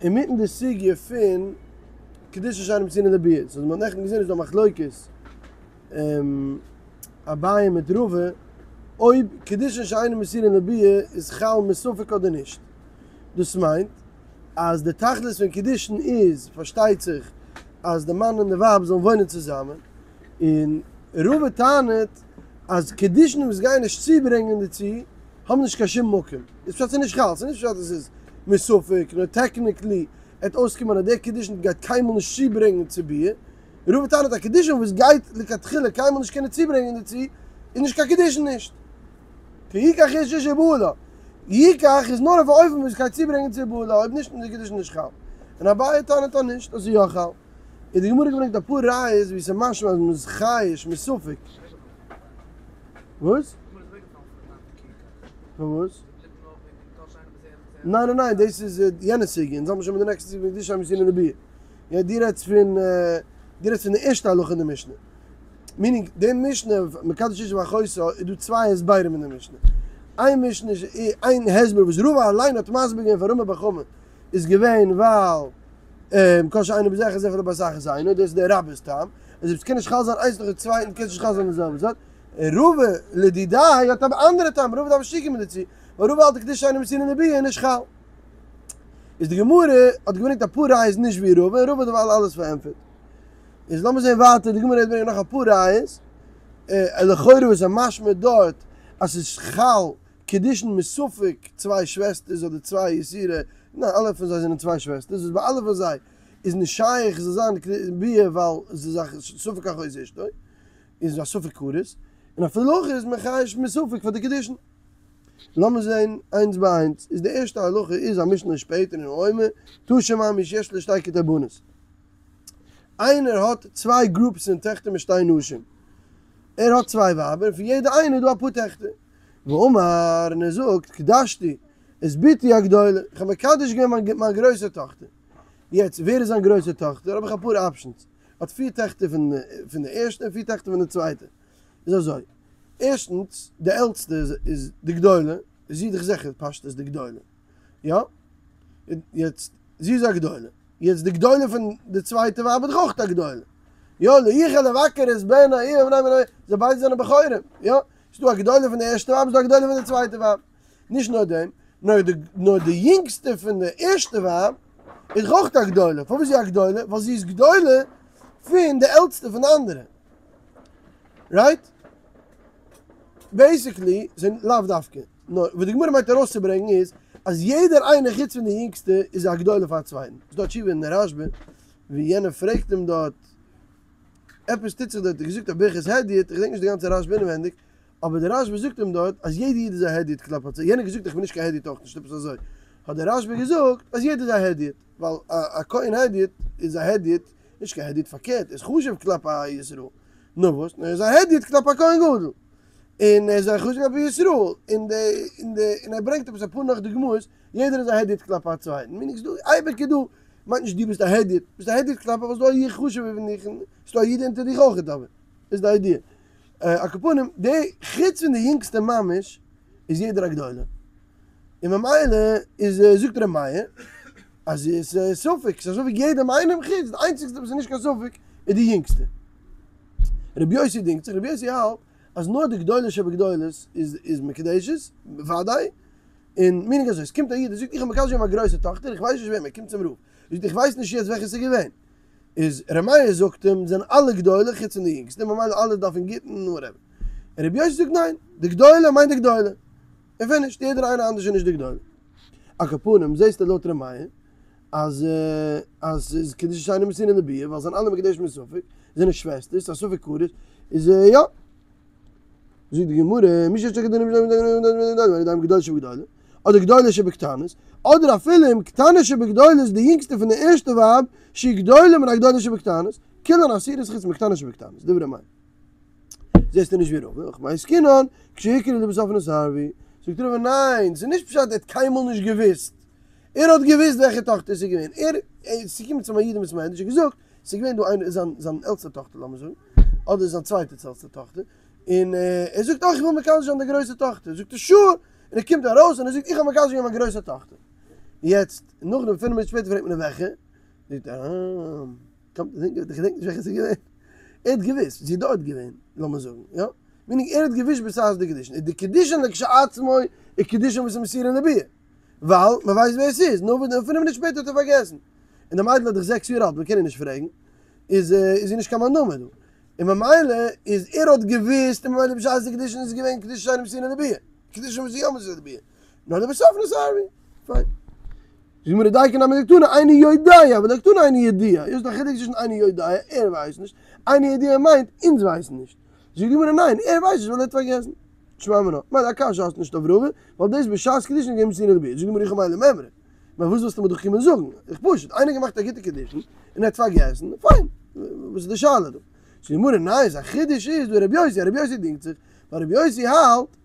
אינמיטן די סוגיא פון קידושין שאינן מסורין לביאה, סאו ווי מ'האט נעכטן געזען איז דא מחלוקת אביי מיט רבא אויב קידושין שאינן מסורין לביאה איז חל מספק אדער נישט, דאס מיינט אז די תכלית פון קידושין איז פארשטייט זיך אז די מאן און די ווייב זאלן וואוינען צוזאמען, און רבא טענה'ט אז קידושין וואס גייען נישט צוברענגען דערצו האבן נישט קיין שום מקום, איז פשט ס'איז נישט חל, ס'איז נישט פשט אז ס'איז מספק, נאר טעקניקלי עט אויסקומען אז דער קידושין גייט קיינמאל נישט צוברענגען צו ביאה, רבא טענה'ט אז קידושין וואס גייט לכתחילה קיינמאל נישט קענען צוברענגען דערצו איז נישט קיין קידושין נישט. כי יקח איש אשה ובעלה, יקח איז נאר אויף א אופן וואס גייט צוברענגען צו בעלה, אויב נישט איז די קידושין נישט חל. און אביי טענה'ט אז נישט, אז ס'איז יא חל. און די גמרא געברענגט אפאר ראיות ווי ס'איז משמע אז מ'איז חייש מספק. וואס? פארוואס? ניין ניין ניין דאס איז יענע סוגיא, אונז האבן שוין מיט די נעקסטע סוגיא פון קידושין שאינן מסורין לביאה. יא דו רעדסט פון דו רעדסט פון די ערשטע הלכה אין די משנה. מינינג די משנה מקדש אשה ואחותה איז דא צוויי הסברים אין די משנה. איין משנה איין הסבר וואס רבא אליין האט מסביר געווען פאר רמי בר חמא איז געווען ווייל כל שאינו בזה אחר זה אפילו בבת אחת אינו, דאס איז דער רבה'ס טעם, אז אויב ס'קען נישט חל זיין איינס נאך די צווייטן קען עס נישט חל זיין די זעלבע צייט, און רבא לדידיה האט אן אנדערע טעם, רבא דארף נישט צוקומען דערצו, ווייל רבא האלט קידושין שאינן מסורין לביאה איז נישט חל. איז די גמרא האט געברענגט אפאר ראיות נישט ווי רבא, און רבא האט דערווייל אלעס פארענטפערט. איז לאמיר זען ווייטער, די גמרא וועט ברענגען נאך אפאר ראיות, לכאורה וואס איז משמע דארט אז ס'איז חל קידושין מספק צוויי שוועסטערס אדער צוויי יתירה, ניין אלע פון זיי זענען צוויי שוועסטערס, וואס ביי אלע פון זיי איז נישט שייך זאל זיין ביאה ווייל עס איז א ספק אחות אשתו, איז א ספק כרת, און אפילו הכי איז מען חייש מספק פאר די קידושין. לאמיר זען איינס ביי איינס, איז די ערשטע הלכה איז א משנה שפעטער אין האומר תא שמע מי שיש לו שתי כתי בנות. איינער האט צוויי גרופס פון טעכטער משתי נשים, ער האט צוויי ווייבער און פון יעדע איינע איז דא אפאר טעכטער. ואמר, און ער זאגט, קדשתי את בתי הגדולה, איך האב מקדש געווען מיין גרויסע טאכטער. יעצט, ווער איז זיין גרויסע טאכטער? האב איך אפאר אפשענס. ער האט פיר טעכטער פון די ערשטע און פיר טעכטער פון די צווייטע. איז אזוי, ערשטנס, די עלטסטע איז די גדולה, זי איז דאך זיכער פשטות די גדולה. יא? יעצט, זי איז א גדולה. יעצט די גדולה פון די צווייטע ווייב איז דאך אויך א גדולה. יא, לא יוכל לבכר את בן האם ובני בנו, זיי ביידע זענען בכורים. יא? ס'איז דא א גדולה פון די ערשטע ווייב, ס'איז דא א גדולה פון די צווייטע ווייב. נישט נאר דעם, נאר די נאר די יונגסטע פון די ערשטע ווייב איז דאך אויך א גדולה. פארוואס איז זי א גדולה? ווייל זי איז גדולה פון די עלטסטע פון די אנדערע. רייט? בעיסיקלי, ס'איז לאו דווקא. נאר וואס די גמרא מיינט ארויסצוברענגן איז, אז יעדער איינער חוץ פון די יונגסטע איז א גדולה פאר א צווייטן. ס'איז דא א תשובה אין רשב"א ווי יענער פרעגט אים דארט, עפעס טוט זיך דארט, ער האט געזאגט א ברכת הדיוט, איך געדענק נישט די גאנצע רשב"א אינעווענדיג, אבער דער רשב"א זאגט אים דארט אז יעדע איד איז א הדיוט כלפי הצ, יענער האט געזאגט איך בין נישט קיין הדיוט אויך נישט עפעס אזוי, האט דער רשב"א געזאגט אז יעדער איז א הדיוט, ווייל א כהן הדיוט איז א הדיוט, נישט קיין הדיוט פארקערט, ער איז חשוב כלפי א ישראל, נאר וואס, נאר ער איז א הדיוט כלפי א כהן גדול, און ער איז א חשוב כלפי ישראל, און די און די און ער ברענגט עפעס אפאר נאך דוגמאות, יעדער איז א הדיוט כלפי א צווייטן, מיינט ס'דא אייביג איז דא מיינט נישט דו ביסט א הדיוט, ביסט א הדיוט כלפי ווייל ס'דא א איד חשוב'ער פון דיך און ס'דא א איד אונטער דיך אויכעט אבער איז די איידיע. על כל פנים די חוץ פון די יונגסטע ממש איז יעדער א גדולה. און ממילא איז זאגט ר' מאיר אז עס איז ספק, ס'איז א ספק יעדעם איינעם חוץ די איינציגסטע וואס איז נישט קיין ספק איז די יונגסטע. רבי יוסי דינגט זיך, רבי יוסי האלט אז נאר די גדולה שבגדולות איז איז מקודשת, בוודאי, און מינינג אזוי, עס קומט א איד און זאגט איך האב מקדש געווען מיין גרויסע טאכטער, איך ווייס נישט וועם, ער קומט צום רב, זאגט איך ווייס נישט יעצט וועלכע עס איז געווען, איז ר' מאיר זאגט אים זענען אלע גדולה חוץ פון די יונגסטע, ממילא אלע דארפן גיטין און וואטעווער. און רבי יוסי זאגט ניין, די גדולה מיינט די גדולה, און פינישט, יעדער איינער אנדערש איז נישט די גדולה. על כל פנים זעסטו לויט ר' מאיר אז אז ס'איז קידושין שאינן מסורין לביאה ווייל זענען אלע מקודשין מספק, זענען שוועסטערס, א ספק כרת איז יא. זאגט די גמרא, מי שיש לו שתי גדולה שבגדולה, אדער גדולה שבקטנות, אדער אפילו אם קטנה שבגדולות די יונגסטע פון די ערשטע ווייב, שהיא גדולה מן הגדולה שבקטנות, כולן אסורות חוץ מקטנה שבקטנות, דברי ר' מאיר. זעסטו נישט ווי רבא, הכא במאי עסקינן, כשהוכרו ולבסוף נתערבו. זאגט רבא ניין, ס'איז נישט פשט ער האט קיינמאל נישט געוואוסט, ער האט געוואוסט וועלכע טאכטער עס איז געווען, ער איז געקומען צום א איד אין בית מדרש און געזאגט, ס'איז געווען דא איינער, זיין זיין עלטסטע טאכטער לאמיר זאגן, אדער זיין צווייטע צו עלטסטע טאכטער, און ער זאגט אויך איך וויל מקדש זיין די גרויסע טאכטער, זאגט ער sure, און ער קומט ארויס און ער זאגט איך האב מקדש געווען מיין גרויסע טאכטער. יעצט נאכדעם פינף מינוט שפעטער פרעגט מען אים וועלכע? זאגט ער אה, קאם טו טינק אוו איט, איך געדענק נישט וועלכע ס'איז געווען. ער האט געוואוסט, זי איז דארט געווען, לאמיר זאגן, יא? מיינינג ער האט געוואוסט בשעת די קידושין, איז די קידושין לכשעצמו איז קידושין וואס איז מסורין לביאה, ווייל מען ווייסט ווער ס'איז, נאר וואס דען פינף מינוט שפעטער האט ער פארגעסן, און די מיידל איז דאך זעקס יאר אלט, מען קען איר נישט פרעגן, איז איז זי נישט קיין מאן דאמר דא, און ממילא איז ער האט געוואוסט און ממילא בשעת די קידושין איז געווען קידושין שאינה מסורין לביאה, קידושין וואס איז יא מסורין לביאה, נאר לבסוף נתערבו, פיין. זאגט די גמרא דייקא נמי דקתני איני יודע ולא קתני איני ידוע, איז דא א חילוק צווישן איני יודע, ער ווייסט נישט, איני ידוע מיינט אונז ווייסן נישט. זאגט די גמרא ניין, ער ווייסט נישט ווייל ער האט פארגעסן. שמע מינה, ממילא א קשיא האסט נישט אויף רבא, ווייל דאס בשעת קידושין איז געווען מסורין לביאה. זאגט די גמרא אי הכי מאי למימרא. נו וואס ווילסטו מיר דאך קומען זאגן? איז פשוט, איינער האט געמאכט א גוטע קידושין און ער האט פארגעסן, פיין, וואס איז די שאלה דא? זאגט די גמרא ניין, איז א חידוש איז דא רבי יוסי, רבי יוסי דינגט זיך, ווייל רבי יוסי האלט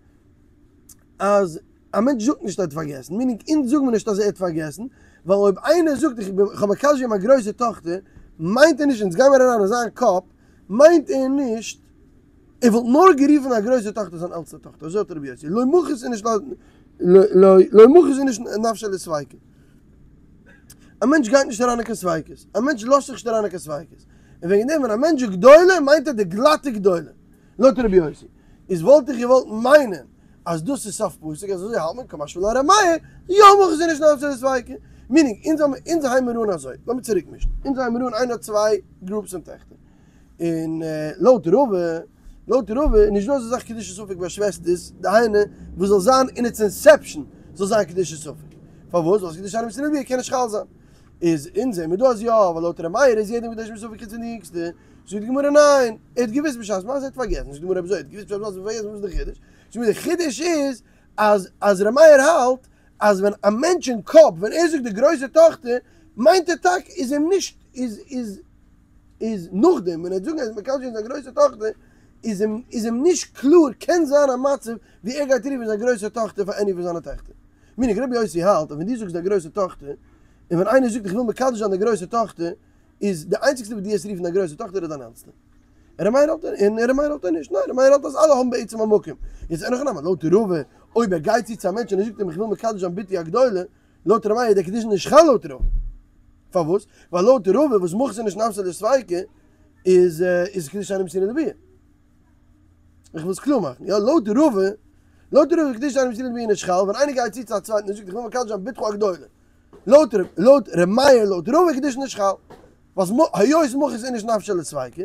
אז א מענטש זאגט נישט ער האט פארגעסן, מיינינג אונז זאגן מיר נישט אז ער האט פארגעסן, ווייל אויב איינער זאגט איך בין איך האב מקדש געווען מיין גרויסע טאכטער, מיינט ער נישט אונז גיימער אריין אין זיין קאפ, מיינט ער נישט ער וואלט נאר גערופן א גרויסע טאכטער זיין עלטסטע טאכטער, אזוי האלט רבי יוסי, לא מחית איניש לא מחית איניש נפשיה לספיקא. א מענטש גייט נישט אריין אין קיין ספיקות, א מענטש לאזט זיך נישט אריין אין קיין ספיקות, און וועגן דעם ווען א מענטש זאגט גדולה מיינט ער די גלאטע גדולה, לויט רבי יוסי, איז וואלט איך געוואלט מיינען אז דאס איז סוף פסוק אז אזוי האלט מען קא משמע לן ר' מאיר, יא מחית איניש נפשיה לספיקא, מיענינג, אונז האבן אונז הייבן מיר אן אזוי, לאמיר צוריק מישן, אונז הייבן מיר אן איינער האט צוויי גרופס פון טעכטער, און לויט רבא, לויט רבא איז נישט דא אזא זאך קידושי ספק ביי שוועסטערס, דהיינו וואס זאל זיין אין איטס אינסעפשאן זאל זיין קידושי ספק, פארוואס? ווייל קידושי שאינה מסורין לביאה קען נישט חל זיין, איז אונז זעהן מיר דא אז יא, ווייל לויט ר' מאיר איז יעדער מקודש מספק חוץ פון די יונגסטע, זאגט די גמרא ניין, ער האט געוואוסט בשעת מעשה ער האט פארגעסן, זאגט די גמרא אויב אזוי ער האט געוואוסט בשעת מעשה און פארגעסן וואס איז די חידוש? זאגט די גמרא די חידוש איז אז אז ר' מאיר האלט אז ווען א מענטש אין קאפ ווען ער זאגט די גרויסע טאכטער מיינט ער טאקע איז אים נישט איז איז איז נאכדעם ווען ער וועט זאגן אז מקדש געווען זיין גרויסע טאכטער איז אים איז אים נישט קלאר קען זיין א מצב ווי ער גייט רופן זיין גרויסע טאכטער פאר עני פון זיינע טעכטער. מיינינג רבי יוסי האלט אז ווען דו זאגסט דיין גרויסע טאכטער און ווען איינער זאגט איך וויל מקדש זיין די גרויסע טאכטער איז די איינציגסטע וואס דו וועסט רופן דיין גרויסע טאכטער איז דיין עלטסטע. ר' מאיר האלט און ר' מאיר האלט נישט, ניין ר' מאיר האלט אז אלע האבן בעצם א מקום. יעצט אין הכי נמי לויט רבא אויב ער גייט צו צו א מענטש און ער זאגט אים איך וויל מקדש זיין בתי הגדולה לויט ר' מאיר איז דער קידושין נישט חל לויט רבא. פארוואס? ווייל לויט רבא וואס מחית איניש נפשיה לספיקא איז איז קידושין שאינה מסורין לביאה. איך וויל עס קלאר מאכן, יא לויט רבא, לויט רבא איז קידושין שאינה מסורין לביאה נישט חל, ווען איינער גייט צו צו א צווייטן און זאגט איך וויל מקדש זיין בתך הגדולה, לויט לויט ר' מאיר לויט רבא איז קידושין נישט חל, ווייל היות מחית איניש נפשיה לספיקא,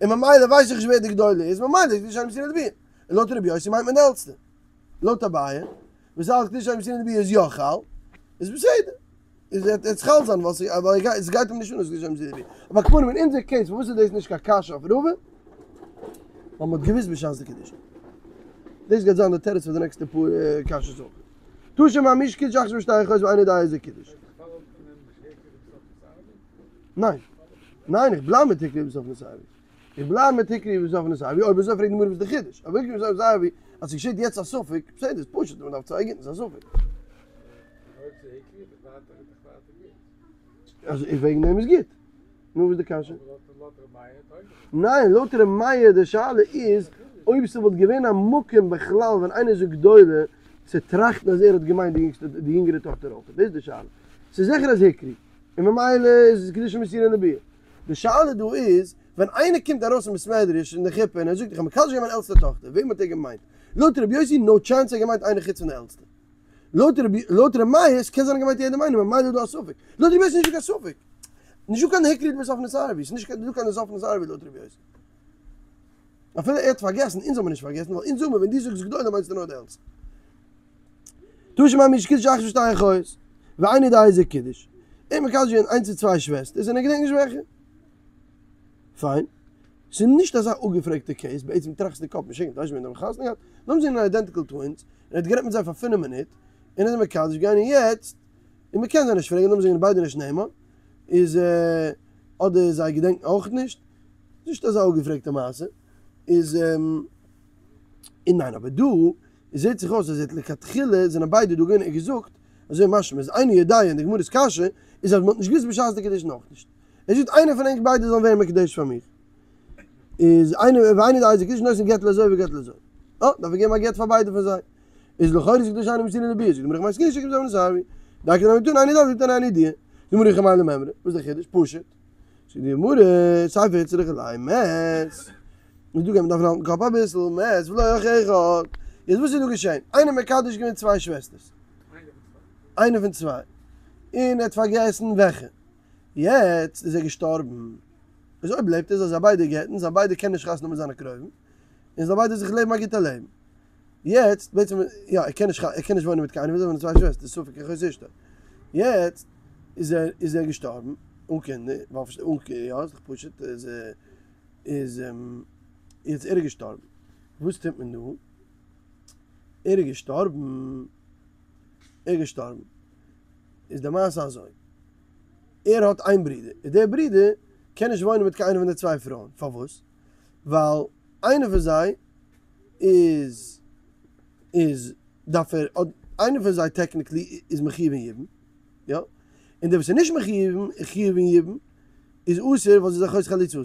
און ממילא ווייס איך נישט ווער די גדולה איז, ממילא איז קידושין שאינה מסורין לביאה. און לויט רבי יוסי מיינט מען די עלטסטע. לויט אביי, וואס האלט קידושין שאינה מסורין לביאה איז יא חל, איז בסדר. איז וועט עס חל זיין ווייל עס גייט אים נישט אן אז קידושין שאינה מסורין לביאה. אבער על כל פנים אין אונזער קעיס פארוואס איז דאס נישט קיין קשיא אויף רבא? ווייל מען האט געוויסט בשעת די קידושין. דאס גייט זיין די תירוץ פאר די נעקסטע פאר קשיות אויך. תא שמע מי שקידש אחת משתי אחיות ואינו יודע איזו קידש. ניין. ניין איך בלייב מיט הוכרו ולבסוף נתערבו. איך בלייב מיט הוכרו ולבסוף נתערבו, אויב אזוי פרעגט די גמרא וואס איז די חידוש? אויב הוכרו ולבסוף נתערבו, אז ס'געשעט יעצט א ספק, בסדר איז פשוט מען דארף צוויי גיטין ס'איז א ספק. אז וועגן דעם איז גוט. נו וואס איז די קשיא? ניין לויט ר' מאיר די שאלה איז אויב ס'וואלט געווען א מקום בכלל ווען איינער זאגט גדולה צו טראכטן אז ער האט געמיינט די יונגסטע די יונגערע טאכטער אויך, דאס איז די שאלה. ס'איז זיכער אז הוכרו און ממילא איז קידושין מסורין לביאה. די שאלה דא איז, ווען איינער קומט ארויס אין בית מדרש אין די חופה און ער זאגט איך האב מקדש געווען מיין עלטסטע טאכטער, וועם האט ער געמיינט? לויט רבי יוסי נאו טשענס ער האט געמיינט איינער חוץ פון די עלטסטע. לויט רבי לויט ר' מאיר עס קען זיין ער האט געמיינט יעדעם איינעם ממילא איז דא א ספק. לויט רבי יוסי איז נישטא קיין ספק. נישטא קיין הוכרו ולבסוף נתערבו, ס'איז נישט דא קיין לבסוף נתערבו לויט רבי יוסי. אפילו ער האט פארגעסן, אונז האבן נישט פארגעסן, ווייל אונז זאגן מיר ווען דו זאגסט גדולה מיינסטו נאר די עלטסטע. תא שמע מי שקידש אחת משתי אחיות, ואינו יודע איזו קידש. ער האט מקדש געווען איינס פון צוויי שוועסטערס און ער געדענקט נישט וועלכע. פיין. ס'איז נישט אזא אפגעפרעגטע קעיס, בעצם טראכסטו די קאפ משוגע, ווייסט ווען זיי האבן חתונה געהאט? לאמיר זענען איידענטיקל טווינס, און ער האט גערעדט מיט זיי פאר פינף מינוט, און ער איז מקדש געווען און יעצט, און מ'קען זיי נישט פרעגן, לאמיר זענען ביידע נישט נאמן, איז אדער זיי געדענקן אויך נישט, נישט אזא אפגעפרעגטע מעשה, איז און ניין אבער דא זעט זיך אויס אז ער האט לכתחילה זענען ביידע דא געווען ער האט געזאגט אזוי משמע איז אינו יודע אין די גמרא'ס קשיא איז אז מ'האט נישט געוואוסט בשעת די קידושין אויך נישט ער זאגט איינער פון ענק ביידע זאלן ווערן מקודש פאר מיר איז איינער ואינו יודע איזו קידש נותן גט לזו וגט לזו אה דארף ער געבן א גט פאר ביידע פון זיי איז לכאורה איז קידושין שאינן מסורין לביאה זאגט די גמרא הכי קתני ולבסוף נתערבו. דאיקא נמי דקתני אינו יודע דקתני אינו ידוע. זאגט די גמרא איכא מאי למימרא, וואס איז די חידוש? פשוט. זאגט די גמרא, סיפא איצטריכא ליה מת. און דא גייט מען דארפן האלטן קאפ אביסל, מת ולא אח אחד. יעצט וואס איז דא געשען? איינער מקדש געווען צוויי שוועסטערס. איינער פון צוויי. און ער האט פארגעסן וועלכע. יעצט איז ער געשטארבן. איז אויב לעבט ער זאל זיי ביידע גט'ן, זיי ביידע קענען נישט חתונה האבן מיט זיינע קרובים. און זאל ביידע זיך לעבן א גוטע לעבן. יעצט, בעצם, יא, ער קען נישט, ער קען נישט וואוינען מיט קיינעם, וויאזוי ווען צוויי שוועסטערס, ספק אחות אשתו. יעצט איז ער, איז ער געשטארבן, אן קינדער, ווייל אן קינדער, יא, איז דאך פשוט, איז, איז, יעצט ער איז געשטארבן. וואס טוט מען דא? ער איז געשטארבן, ער איז געשטארבן. איז די מעשה אזוי, ער האט איין ברודער, און דער ברודער קען נישט וואוינען מיט קיין איינע פון די צוויי פרויען, פארוואס? ווייל איינע פון זיי איז איז דארף ער איינע פון זיי טעקניקלי איז מחיוב אין יבום, יא? און דער וואס איז נישט מחיוב אין יבום איז אסור ווייל זי איז אחות חלוצתו,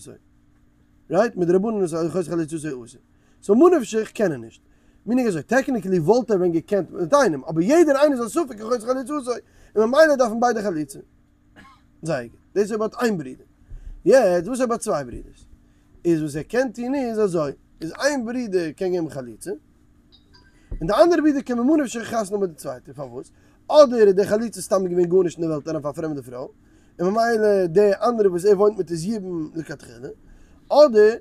רייט? מדרבנן איז אחות חלוצתו אסור. סאו ממה נפשך קען ער נישט. מינינג אזוי, טעקניקלי וואלט ער ווען געקענט מיט איינעם, אבער יעדער איינער איז א ספק אחות חלוצתו, און ממילא דארפן ביידע חליצה. זייער גוט. דאס אויב ער האט איין ברודער. יעצט וואס אויב ער האט צוויי ברודערס? איז וואס ער קען טון איז אזוי, איז איין ברודער קען געבן חליצה, און די אנדערע ברודער קען ממה נפשך חתונה האבן מיט די צווייטע, פארוואס? אדער איז די חליצה סתם געווען גארנישט אין די וועלט אריין פאר א פרעמדע פרוי, און ממילא די אנדערע וואס ער וואוינט מיט איז יבום לכתחילה, אדער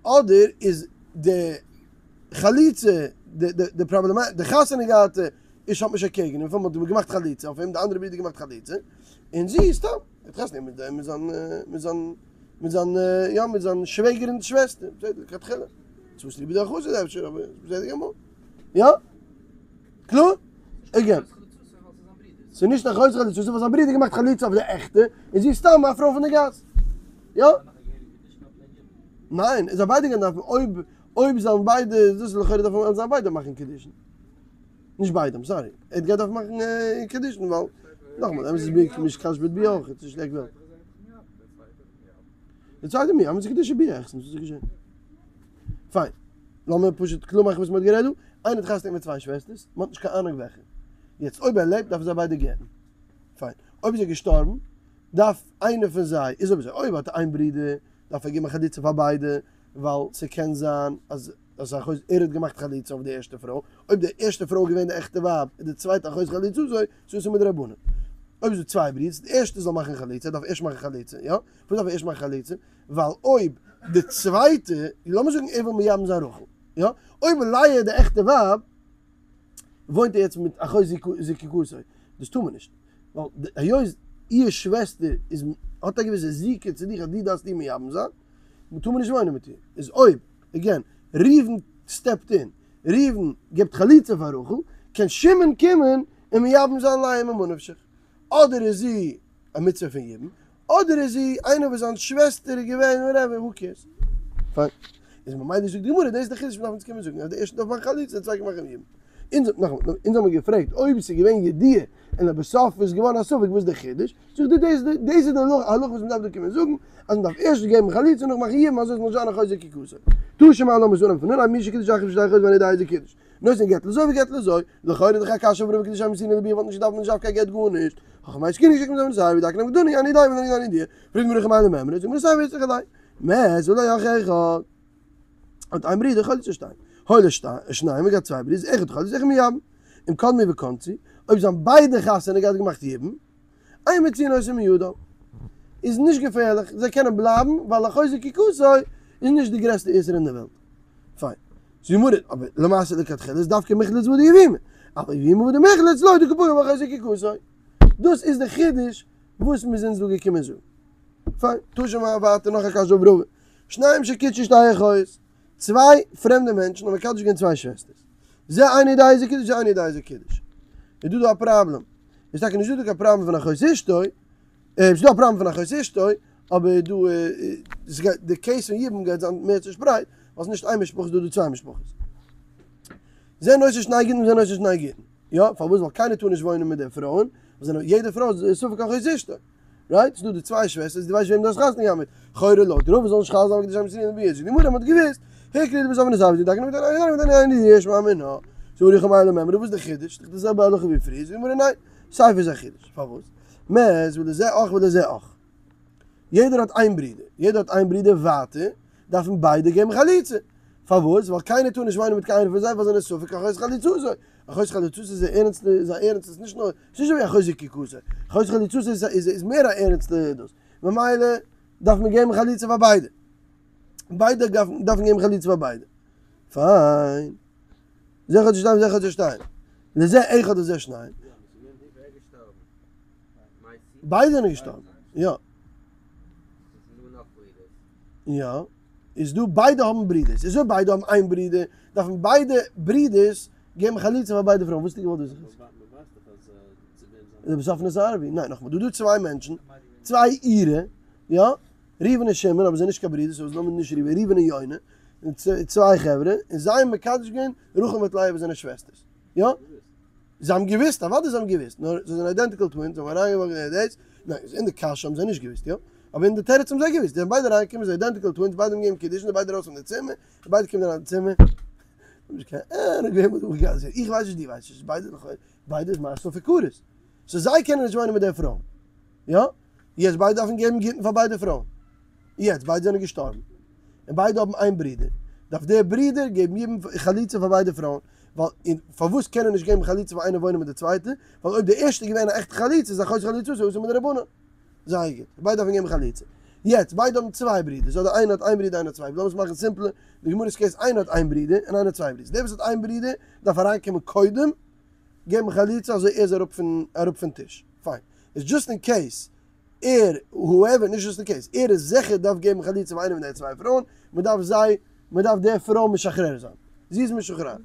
אדער איז די חליצה די די פראבלעם די חתונה געהאטע איז האט נישט אקעגן אים, מ'האט געמאכט חליצה אויף אים, די אנדערע ברודער האט געמאכט חליצה, און זי איז סתם האט חתונה מיט מיט זיין מיט זיין מיט זיין יא מיט זיין שוועגערינס שוועסטער, בסדר לכתחילה, צו ס'איז ליבער דער חסיד אפשר אבער בסדר גמור, יא? קלאר? עגעין. ס'איז נישט אחות חלוצתו ווייל זיין ברודער האט געמאכט חליצה אויף די עכטע, און זי איז סתם א פרוי פון די גאס. יא? ניין, זיי ביידע גייען דארפן, אויב אויב זאלן ביידע, דאס איז לכאורה דארפן זיי ביידע מאכן קידושין. נישט ביידע, איים סארי. ער גייט דארפן מאכן קידושין ווייל, נאכאמאל, אמת איז ביאה נישט קיין שווית ביאה אויך, ס'איז נישט עק וועלט. די צווייטע מי, האבן זיי קידושי ביאה, וואס איז געשען? פיין. לאמיר פשוט קלאר מאכן וואס מ'האט גערעדט דא. איינער האט חתונה מיט צוויי שוועסטערס, מ'האט נישט קיין אהנונג וועלכע. יעצט אויב ער לעבט דארפן זיי ביידע גט'ן. פיין. אויב איז ער געשטארבן, דארף איינער פון זיי, איז אויב אזוי, אויב האט ער איין ברודער, דארף ער געבן חליצה פאר ביידע, ווייל ס'קען זיין אז אז אחות ער האט געמאכט חליצה אויף די ערשטע פרוי, אויב די ערשטע פרוי איז געווען די עכטע ווייב, איז די צווייטע אחות חלוצתו, ס'איז אסור מדרבנן. אויב איז דא צוויי ברידערס, די ערשטע זאל מאכן חליצה, ער דארף ערשט מאכן חליצה, יא? פארוואס דארף ער ערשט מאכן חליצה? ווייל אויב די צווייטע, לאמיר זאגן ער וויל מייבם זיין רחל, יא? אויב לאה איז די עכטע ווייב, וואוינט ער יעצט מיט אחות זקוקתו, דאס טאר מען נישט, ווייל היות איר שוועסטער איז האט א געוויסע זיקה צו דיך אז דו דארפסט איר מייבם זיין, טאר מען נישט וואוינען מיט איר, איז אויב, עגעין, ראובן סטעפט אין, ראובן גיבט חליצה פאר רחל, קען שמעון קומען און מייבם זיין לאה ממה נפשך, אדער איז זי א מצוה פון יבום, אדער איז זי איינער וואס זיין שוועסטער איז געווען וואטעווער, הו קעירס. פיין. איז ממילא זאגט די גמרא, דאס איז די חידוש מ'דארף אונז קומען זאגן אז די ערשטע דארף מאכן חליצה די צווייטע מאכן יבום. אונז נאכאמאל, אונז האבן געפרעגט אויב עס איז געווען ידיעה און לבסוף איז געווארן א ספק וואס איז די חידוש, זאגט די דאס דאס איז די הלכה וואס מ'דארף דא קומען זאגן, אז מ'דארף ערשט געבן חליצה און נאך מאכן יבום אזוי זאל נישט זיין אחות זקוקתו. תא שמע לאמיר עס אנהייבן פון אנהייב מי שקידש אחת משתי אחיות ואינו יודע איזו קידש. נותן גט לזו וגט לזו, לכאורה איז דאך א קשיא אויף רבא קידוש מסורין לביאה וואלט נישט געדארפט נישט דארף קיין גט גארנישט, חכמי התקינו כשהקדים את דאיכא נמי דקתני אינו יודע ואינו ידוע, פרעגט די גמרא איכא מאי למימרא, זאגט די גמרא סיפא איצטריכא ליה, מת ולא אח אחד, האט איין ברודער חולץ לשתיהן, היו לו שניים, ער געהאט צוויי ברידער, אחד חולץ ואחד מייבם, אם קדמו וכנסו, אויב זיי האבן ביידע חתונה געהאט געמאכט יבום, אין מוציאין אותו מידם, איז נישט געפערליך, זיי קענען בלייבן, ווייל אחות זקוקתו איז נישט די גרעסטע איסור אין די וועלט. פיין. זאגט די גמרא, אבער למעשה לכתחילה איז דווקא מיחלץ והדר יבומי, אבל יבומי והדר מיחלץ לא דקא פגע באחות זקוקתו. דאס איז די חידוש וואס מיר זענען דא געקומען זאגן. פיין, תא שמע ווייטער נאך א קשיא אויף רבא. שניים שקידשו שתי אחיות, צוויי פרעמדע מענטשן האבן מקדש געווען צוויי שוועסטערס. זה אינו יודע איזו קידש זה אינו יודע איזו קידש. איז דא דא א פראבלעם. איז טאקע נישטא דא קיין פראבלעם פון אחות אשתו, ס'איז דא א פראבלעם פון אחות אשתו, אבער דא איז די קעיס פון יבום גייט זיין מער צושפרייט, ווייל ס'איז נישט איין משפחה ס'איז דא דא צוויי משפחות. זה נושא שני גיטין וזה נושא שני גיטין. יא, פארוואס? ווייל קיינער טאר נישט וואוינען מיט די פרויען, ווייל זענען יעדע פרוי איז ספק אחות אשתו. רייט? ס'איז דא די צוויי שוועסטערס, דו ווייסט וועם דו האסט חתונה געהאט מיט. לכאורה לויט רבא זאל נישט חל זיין קידושי מסורין לביאה. זאגט די גמרא מ'האט געוואוסט, הוכרו לבסוף ונתערבו דאיכא נמי דקתני אינו יודע שמע מינה. זאגט די גמרא איכא מאי למימרא וואס איז די חידוש? ס'איז דאך די זעלבע הלכה ווי פריער. זאגט די גמרא ניין. סיפא איז א חידוש, פארוואס? מת ולזה אח ולזה אח. יעדער האט איין ברודער, יעדער האט איין ברודער ווייטער דארפן ביידע געבן חליצה. פארוואס? ווייל קיינער טאר נישט וואוינען מיט קיינער פון זיי ווייל זיי זענען ספק אחות חלוצתו. אחות חלוצתו איז א ערנסטע איז א ערנסטע ס'איז נישט נאר ס'איז נישט אזויווי אחות זקוקתו. אחות חלוצתו איז איז איז מער א ערנסטע דאס. ממילא דארף מען געבן חליצה פאר ביידע. ביידע דארפן דארפן געבן חליצה פאר ביידע. פיין. זה אחד שתיים זה אחד שתיים. לזה אחד לזה שניים. ביידע זענען געשטארבן. יא. יא. איז דא ביידע האבן ברידערס. איז אויב ביידע האבן איין ברודער, דארפן ביידע ברידערס געבן חליצה פאר ביידע פרויען. וואס האסטו געוואלט וויסן? לבסוף נתערבו. ניין, נאכאמאל, דא דא צוויי מענטשן, צוויי אירע, יא, ראובן און שמעון, אבער זיי זענען נישט קיין ברידערס, סאו לאמיר נישט ראובן, ראובן און יונה, צוויי חברה, און זיי האבן מקדש געווען רחל מיט לאה וואס זענען שוועסטערס. יא? זיי האבן געוויסט, אוודאי זיי האבן געוויסט, נאר זיי זענען איידענטיקעל טווינס, זיי האבן אריינגעוואקט אין דעיס, ניין, אין די קשיא האבן זיי נישט געוויסט, יא? אבער אין די תירוץ האבן זיי געוויסט, זיי זענען ביידע אריינגעקומען, זיי איידענטיקעל טווינס, ביידע האבן געגעבן קידושין, זיי ביידע ארויס פון די צימער, און ביידע קומען אריין אין צימער, נישט קיין אהנונג וועם מ'האט אפגעגאסן, איך ווייס נישט דו ווייסט נישט, ביידע לכאורה, ביידע איז ממש ספק כרת, סאו זיי קענען נישט וואוינען מיט די פרוי, יא? יעצט ביידע דארפן געבן גיטין פאר ביידע פרויען, יעצט ביידע זענען געשטארבן, און ביידע האבן איין ברודער, דארף דער ברודער געבן יבום חליצה פאר ביידע פרויען, ווייל און פארוואס קען ער נישט געבן חליצה פאר איינער וואוינען מיט די צווייטע, ווייל אויב די ערשטע איז געווען א עכטע חליצה איז אחות חלוצתו אסור מדרבנן. זייער גוט, ביידע דארפן געבן חליצה. יעצט ביידע האבן צוויי ברודערס, אדער איינער האט איין ברודער איינער האט צוויי ברודער, לאמיר עס מאכן סימפלער, די גמרא'ס קעיס איינער האט איין ברודער און איינער האט צוויי ברודערס, דער וואס האט איין ברודער דארף אריינקומען קודם געבן חליצה אזוי ער איז אראפ פון אראפ פון טיש, פיין. איז דזשאסט אין קעיס ער, הועווער, נישט דזשאסט אין קעיס, ער איז זיכער דארף געבן חליצה פאר איינע פון די צוויי פרויען, מען דארף זיי, מען דארף די פרוי משחרר זיין, זי איז משוחרר.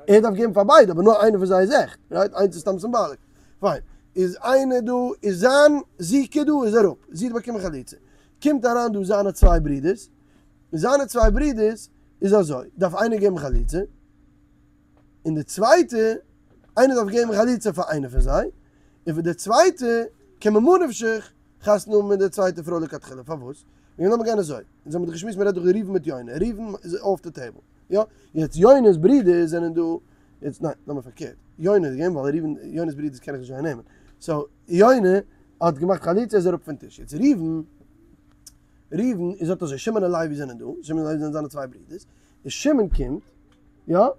ער דארף געבן פאר ביידע, אבער נאר איינע פון זיי איז עכט, רייט? איינס איז סתם סימבאליק. פיין. איז איינער דא, איז זיין זיקה דא איז אראפ, זי האט באקומען חליצה. קומט אריין דא זיינע צוויי ברודערס, און זיינע צוויי ברודערס איז אזוי, דארף איינער געבן חליצה, און די צווייטע, איינער דארף געבן חליצה פאר איינע פון זיי, און פאר די צווייטע קען מען ממה נפשך חתונה האבן מיט די צווייטע פרוי לכתחילה, פארוואס? וועגן לאמיר גיין אזוי, אונז האבן דאך געשמועסט מען רעדט דאך ראובן מיט יונה, ראובן איז אףף די טעיבל, יא? יעצט יונה'ס ברידער זענען דא, יעצט ניין, לאמיר פארקערט, יונה איז געווען ווייל ראובן, יונה'ס ברידערס קען איך נישט זייער נעמען, סאו יונה האט געמאכט חליצה איז אראפ פון טיש, יעצט ראובן, ראובן איז אט אזוי, שמעון און לוי זענען דא, שמעון און לוי זענען זיינע צוויי ברידערס, און שמעון קומט, יא, און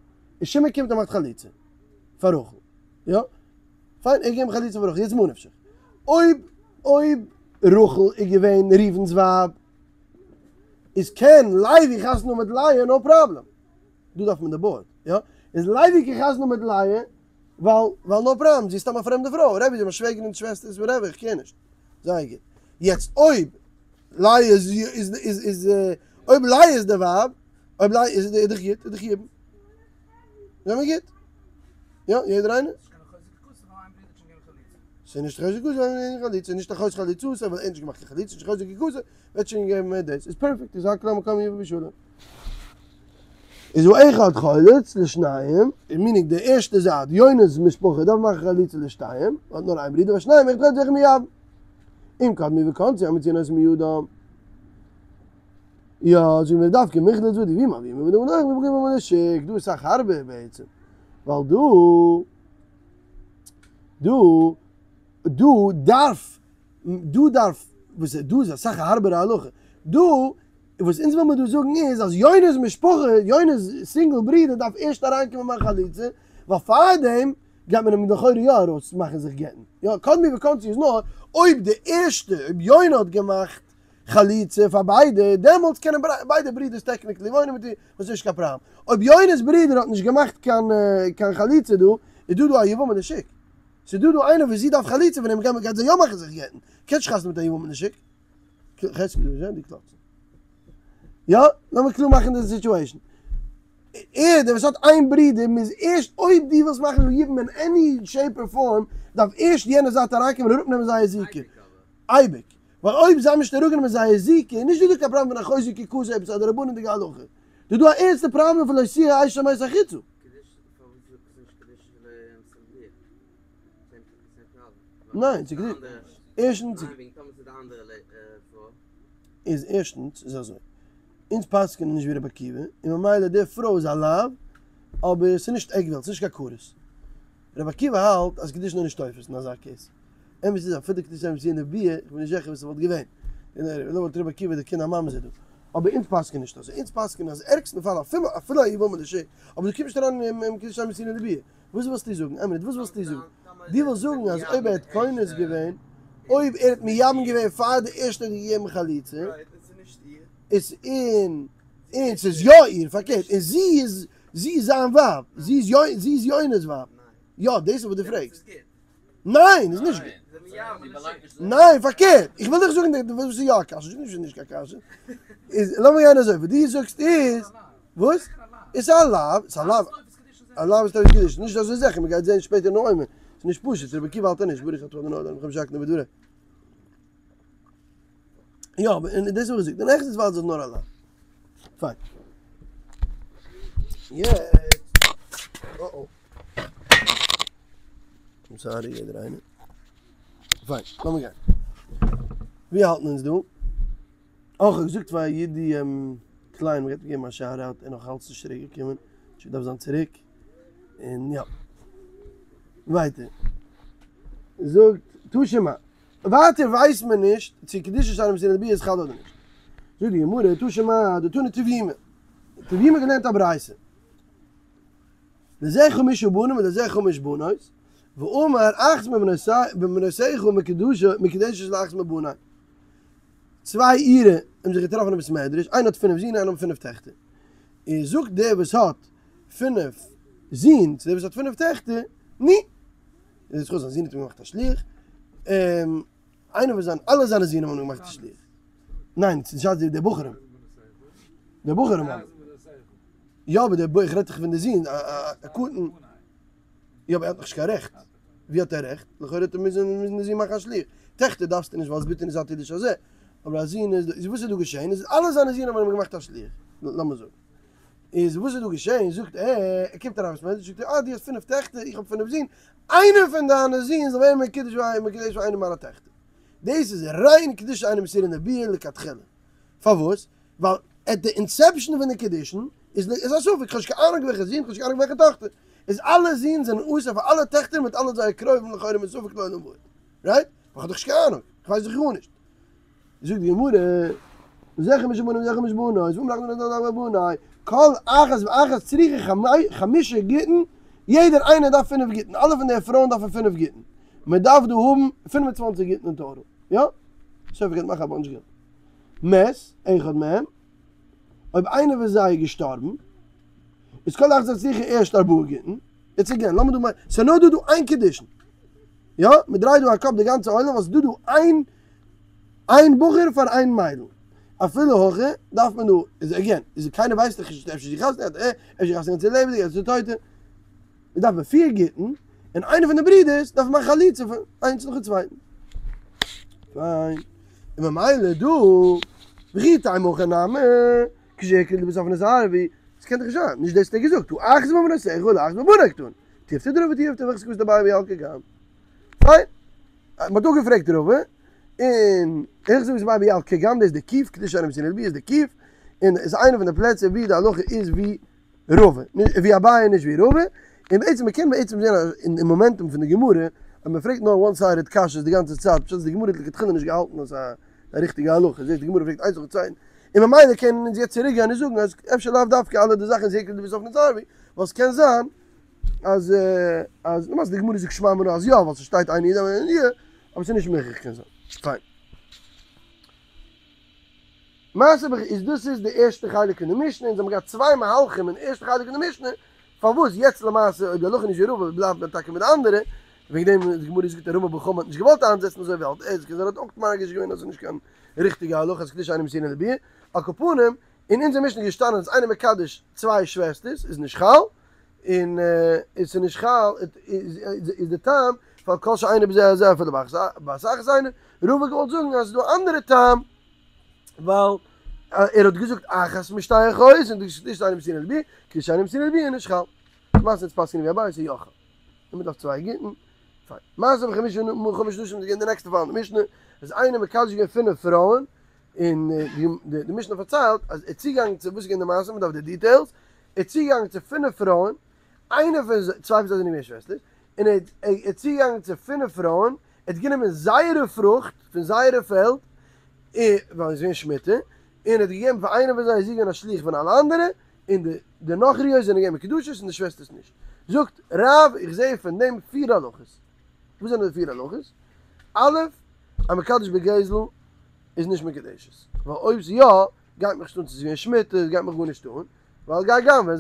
שמעון קומט און מאכט חליצה פאר רחל, יא, פיין, ער האט געגעבן חליצה פאר רחל, יעצט ממה נפשך, אויב, אויב רחל איז געווען ראובן'ס ווייב, איז קען לוי חתונה האבן מיט לאה נאו פראבלעם, דא דארף מען די בארד, יא, איז לוי קען חתונה האבן מיט לאה, ווייל, ווייל נאו פראבלעם, זי איז סתם א פרעמדע פרוי, רבי זי איז מיין שוועגערין שוועסטער איז וואטעווער, איך קער נישט, זייער גוט, יעצט אויב לאה איז איז איז איז אויב לאה איז די ווייב, אויב לאה איז איז דאך גוט, איז דאך יבום. זעמיר גוט? יא, יעדער איינער? ס'איז נישט אחות זקוקתו ווייל איין חליצה, נישט אחות חלוצתו ווייל ער האט נישט געמאכט קיין חליצה, נישט אחות זקוקתו, ווערט שוין געגעבן דאס, איז פערפעקט, איז הכל המקום יבא בשלום. איז האחד חולץ לשניים, מינינג די ערשטע זייט, יונה'ס משפחה דארף מאכן חליצה לשתיים, האט נאר איין ברודער, והשניים אחד חולץ ואחד מייבם. אם קדמו וכנסו המוציאין אותן מידם. יא, זאגן מיר דווקא מיחלץ עדיף ואי מלאימא ודאי נוח מפני יבמה לשוק, דא איז אסאך הארבער בעצם, ווייל דא, דא, דא דארף, דא דארף, וואס דא איז אסאך א הארבערע הלכה, דא, וואס אונז וויל מיר דא זאגן איז אז יונה'ס משפחה, יונה'ס סינגל ברודער דארף ערשט אריינקומען מאכן חליצה, ווייל פארדעם גייט מען אים לכאורה יא ארויס מאכן זיך גט'ן. יא, קדמו וכנסו איז נאר אויב די ערשטע, אויב יונה האט געמאכט חליצה פאר ביידע, דעמאלטס קענען ביידע ברידערס טעקניקלי וואוינען מיט איר, וואס איז נישט קיין פראבלעם. אויב יונה'ס ברודער האט נישט געמאכט קיין קיין חליצה דא, איז דא דא א יבמה לשוק. ס'איז דא דא איינער וואס זי דארף חליצה פון אים, גייט זי יא מאכן זיך גט'ן. קענסט נישט חתונה מיט א יבמה לשוק. יא, לאמיר קלאר מאכן די סיטועשן. ער, דער וואס האט איין ברודער, מוז ערשט, אויב דו ווילסט מאכן יבום אין עני שעיפ אר פארם, דארף ערשט יענע זייט אריינקומען און אראפנעמען זייער זיקה. אייביג. ווייל אויב זיי האבן נישט אראפגענומען זייער זיקה, איז נישט דא דא קיין פראבלעם פון אחות זקוקתו, עפעס א דרבנן'דיגע הלכה. דא דא א ערנסטע פראבלעם פון לא תהיה אשת המת החוצה. ניין, ס'איז ערשטנס איז ערשטנס איז אזוי, אונז פסק'ענען נישט ווי רבי עקיבא, און ממילא די פרוי איז א לאו, אבער ס'איז נישט עק וועלט, ס'איז נישט קיין כרת. רבי עקיבא האלט אז קידושין איז נישט תופס אין אזא קעיס. אמת איז אפילו קידושין שאינה מסורה לביאה, איך בין נישט זיכער וואס ס'וואלט געווען. און אויב וואלט רבי עקיבא די קינד א ממזר דא. אבער אונז פסק'ען נישט אזוי. אונז פסק'ענען אז ערגסטן פאל אפילו אפילו א יבמה לשוק, אבער דו קומסט נישט אריין אין קידושין שאינה מסורה לביאה. וואס ווילסטו זאגן? איין מינוט, וואס ווילסטו זאגן? דו ווילסט זאגן אז אויב ער האט כונס געווען, אויב ער האט מייבם געווען פאר די ערשטע האט געגעבן חליצה, איז און און ס'איז יא איר, פארקערט, און זי איז זי איז זיין ווייב, זי איז יא זי איז יונה'ס ווייב. יא, דאס איז וואס דו פרעגסט. ניין, איז נישט גוט. ניין, פארקערט, איך וויל דיך זאגן וואס איז יא א קשיא, זאג נישט נישט קיין קשיא. איז לאמיר גיין אזוי, וואס דו זאגסט איז, וואס? איז א לאו, איז א לאו, א לאו איז תופס קידושין, נישט אזוי זיכער, מ'גייט זען שפעטער אין עומר, ס'איז נישט פשוט, רבי עקיבא האלט אז נישט, ברוך אתה ה' אלוהינו מלך העולם שהכל נהיה בדברו. יא, אבער און דאס האב איך געזאגט, אין עכט איז ווייל ס'איז נאר א לאו. פיין. יעצט, אה אה. איים סארי יעדער איינער. פיין, לאמיר גיין. ווי האלטן אונז דא? אויך האב געזאגט פאר יודי קליין מ'גייט אים געבן א שאוט אוט, ער נאך אלץ נישט צוריק געקומען, שוין דארף זיין צוריק. און יא. ווייטער. זאגט תא שמע. ווייטער ווייסט מען נישט צו קידושין שאינה מסורה לביאה איז חל אדער נישט. זאגט די גמרא תא שמע דתני טביומי. טביומי האט געלערנט א ברייתא. לזה חמשה בנים ולזה חמש בנות, ואמר אחת מבנותיך מקודשת לאחת מבני. צוויי אירע האבן זיך געטראפן אין בית מדרש, איינער האט פינף זין און איינער האט פינף טעכטער. און זאגט דער וואס האט פינף זין צו דער וואס האט פינף טעכטער, נו, איז זכות זיין זון האט אים געמאכט א שליח, איינער פון זיין אלע זיינע זין האבן אים געמאכט א שליח, ניין ס'איז נישט די בחורים, די בחורים האבן, יא אבער די איך רעד דאך פון די זון, א קטן, יא אבער ער האט נאך נישט קיין רעכט, ווי האט ער רעכט? לכאורה האט ער מוזן מוזן די זון מאכן א שליח, טעכטער דארפסטו נישט ווייל עס בתו נתתי לאיש הזה, אבער א זון איז, וואס איז דא געשען איז אלע זיינע זין האבן אים געמאכט א שליח, לאמיר זאגן. איז וואס איז דא געשען? זאגט ער, ער קומט אריין אין בית מדרש, זאגט ער, אה דו האסט פינף טעכטער, איך האב פינף זין, איינער פון דיינע זין זאל ווערן מקודש מקודש פאר איינע מיינע טעכטער. דאס איז ריין קידושין שאינה מסורה לביאה לכתחילה. פארוואס? ווייל עט די אינסעפשאן פון די קידושין איז איז א ספק, כ'האב נישט קיין אהנונג וועלכע זון, כ'האב נישט קיין אהנונג וועלכע טאכטער. איז אלע זין זענען אסור פאר אלע טעכטער מיט אלע זייער קרובים לכאורה מספק לעולם ועד. רייט? ווייל כ'האב דאך נישט קיין אהנונג, כ'ווייס דאך גארנישט. זאגט די גמרא, לזה חמשה בנים ולזה חמש בנות, ואמר אחת מבנותי מבני, כל אחת ואחת צריכה חמשה גיטין, יעדער איינער דארף פינף גיטין, אלע פון די פרויען דארפן פינף גיטין, מען דארף דא האבן 25 גיטין אין טאטאל, יא? סופר גייט מאכן א באנטש געלט. מת, אחד מהם, אויב איינער פון זיי איז געשטארבן, איז כל אחת צריכה ערשט ארבעה גיטין, יעצט אגעין, לאמיר דא מאכן, ס'איז נאר דא דא איין קידושין, יא? מען דרייט דא א קאפ די גאנצע עולם ווייל ס'איז דא דא איין איין בחור פאר איין מיידל. אפילו הכי דארף מען דא, איז עגעין, איז קיינער ווייסט דאך נישט אפשר זי חתונה געהאט, אפשר חתונה געהאט צו לעבעדיג, אפשר צו טויטע. איז דארף מען פיר גיטין, און איינער פון די ברידערס דארף מאכן חליצה פון איינס נאכן צווייטן. פיין. און ממילא דא, וכי תימא הכי נמי, כשעיקרא דלבסוף נתערבו, עס קען דאך נישט זיין, נישט דאס האט ער געזאגט, הא אחת מבנותיך לאחת מבני קתני, תיובתא דרבא תיובתא והלכתא כוותיה דאביי בילקא גם. פיין. מען האט אפגעפרעגט רבא, און הלכתא כוותיה דאביי בילקא גם, דאס איז די קוף, קידושין שאינה מסורה לביאה איז די קוף, און איז איינע פון די פלעצער ווי די הלכה איז ווי רבא, ווי אביי נישט ווי רבא, און בעצם מען קען בעצם זען אז אין די מאמענטום פון די גמרא, אז מען פרעגט נאר וואן סיידעד קשיות די גאנצע צייט, פשט איז די גמרא האט לכתחילה נישט געהאלטן אז ס'איז א ריכטיגע הלכה, זעהסט די גמרא פרעגט איינס נאכן צווייטן, און ממילא קענען אונז יעצט צוריק גיין און זאגן אז אפשר לאו דווקא אלע די זאכן איז עיקרא דלבסוף נתערבו, ווייל ס'קען זיין אז אז למעשה די גמרא זאגט שמע מינה אז יא ווייל ס'שטייט אינו יודע ואינו ידוע, אבער ס'איז נישט מוכרח קען זיין. פיין. מעשה בח איז דאס איז די ערשטע חלק פון די משנה, אונז האבן געהאט צוויי מהלכים אין די ערשטע חלק פון די משנה, פארוואס יעצט למעשה אויב די הלכה איז נישט ווי רבא בלייבט מען טאקע מיט די אנדערע, וועגן דעם די גמרא זאגט רמי בר חמא האט נישט געוואלט איינזעצן אזוי ווי האלט ער, קען זיין ער האט אויך מרגיש געווען אז ס'איז נישט קיין ריכטיגע הלכה אז קידושין שאינה מסורה לביאה, על כל פנים אין אונזער משנה איז געשטאנען אז איינער מקדש צוויי שוועסטערס איז נישט חל, און עס איז נישט חל איז די טעם ווייל כל שאינו בזה על זה אפילו בבת אחת אינו, רבא האט געוואלט זאגן אז עס איז דא א אנדערע טעם ווייל ער האט געזאגט אחת משתי אחיות און דאס איז קידושין שאינה מסורה לביאה, קידושין שאינה מסורה לביאה איז נישט חל. למעשה אונז פסק'נען ווי אביי ס'איז יא חל. און מ'דארף צוויי גיטין. פיין. מעשה בחמשה חמש נשים איז געווען די נעקסטע פאל אין די משנה, אז איינער מקדש געווען פינף פרויען, און די משנה פארציילט אז ער איז צוגעגאנגען צו, וואס איז געווען די מעשה, מ'דארף די דיטעילס, ער איז צוגעגאנגען צו פינף פרויען, איינע פון זיי, צוויי פון זיי זענען געווען שוועסטערס, און ער איז צוגעגאנגען צו פינף פרויען, ער האט גענומען זייערע פרוכט פון זייערע פעלד, ווייל עס איז געווען שמיטה, און ער האט געגעבן פאר איינע פון זיי, זי איז געווען א שליח פון אלע אנדערע, און די די נכריות זענען געווען מקודשות און די שוועסטערס נישט. זאגט רב, איך זע פון דעם פיר הלכות. וואס זענען די פיר הלכות? א', א מקדש בגזל איז נישט מקודשת, ווייל אויב ס'איז יא, גייט מיך נישט אן צו ס'איז געווען שמיטה, עס גייט מיך גארנישט אן, ווייל גיי גנב'ע,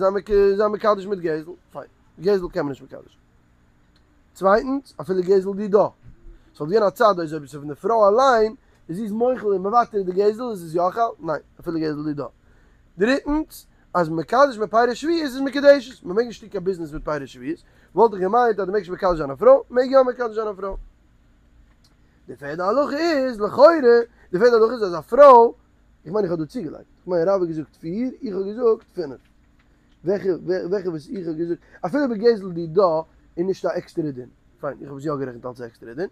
זיי מקדש מיט גזל, פיין, גזל קען מען נישט מקדש. צווייטנס, אפילו גזל דידה. ס'וואלט געווען א צד אז אויב עס איז פון די פרוי אליין, איז זי איז מוחל און מוותר די גזל, איז עס יא חל? ניין, אפילו גזל דידה. דריטנס, אז מקדש בפירות שביעית איז מקודשת, מ'מעג נישט טון קיין ביזנעס מיט פירות שביעית, וואלט איך געמיינט אז דו מעגסט מקדש זיין א פרוי, מעג יא מקדש זיין א פרוי. די פערדע הלכה איז, לכאורה, די פערדע הלכה איז אז א פרוי, איך מיין איך האב דא צוגעלייגט, איך מיין רב האט געזאגט פיר, איך האב געזאגט פינף. וועלכע וועלכע וואס איך האב געזאגט, אפילו בגזל דידה איז נישט א עקסטערע דין, פיין איך האב עס יא גערעכנט אלס א עקסטערע דין,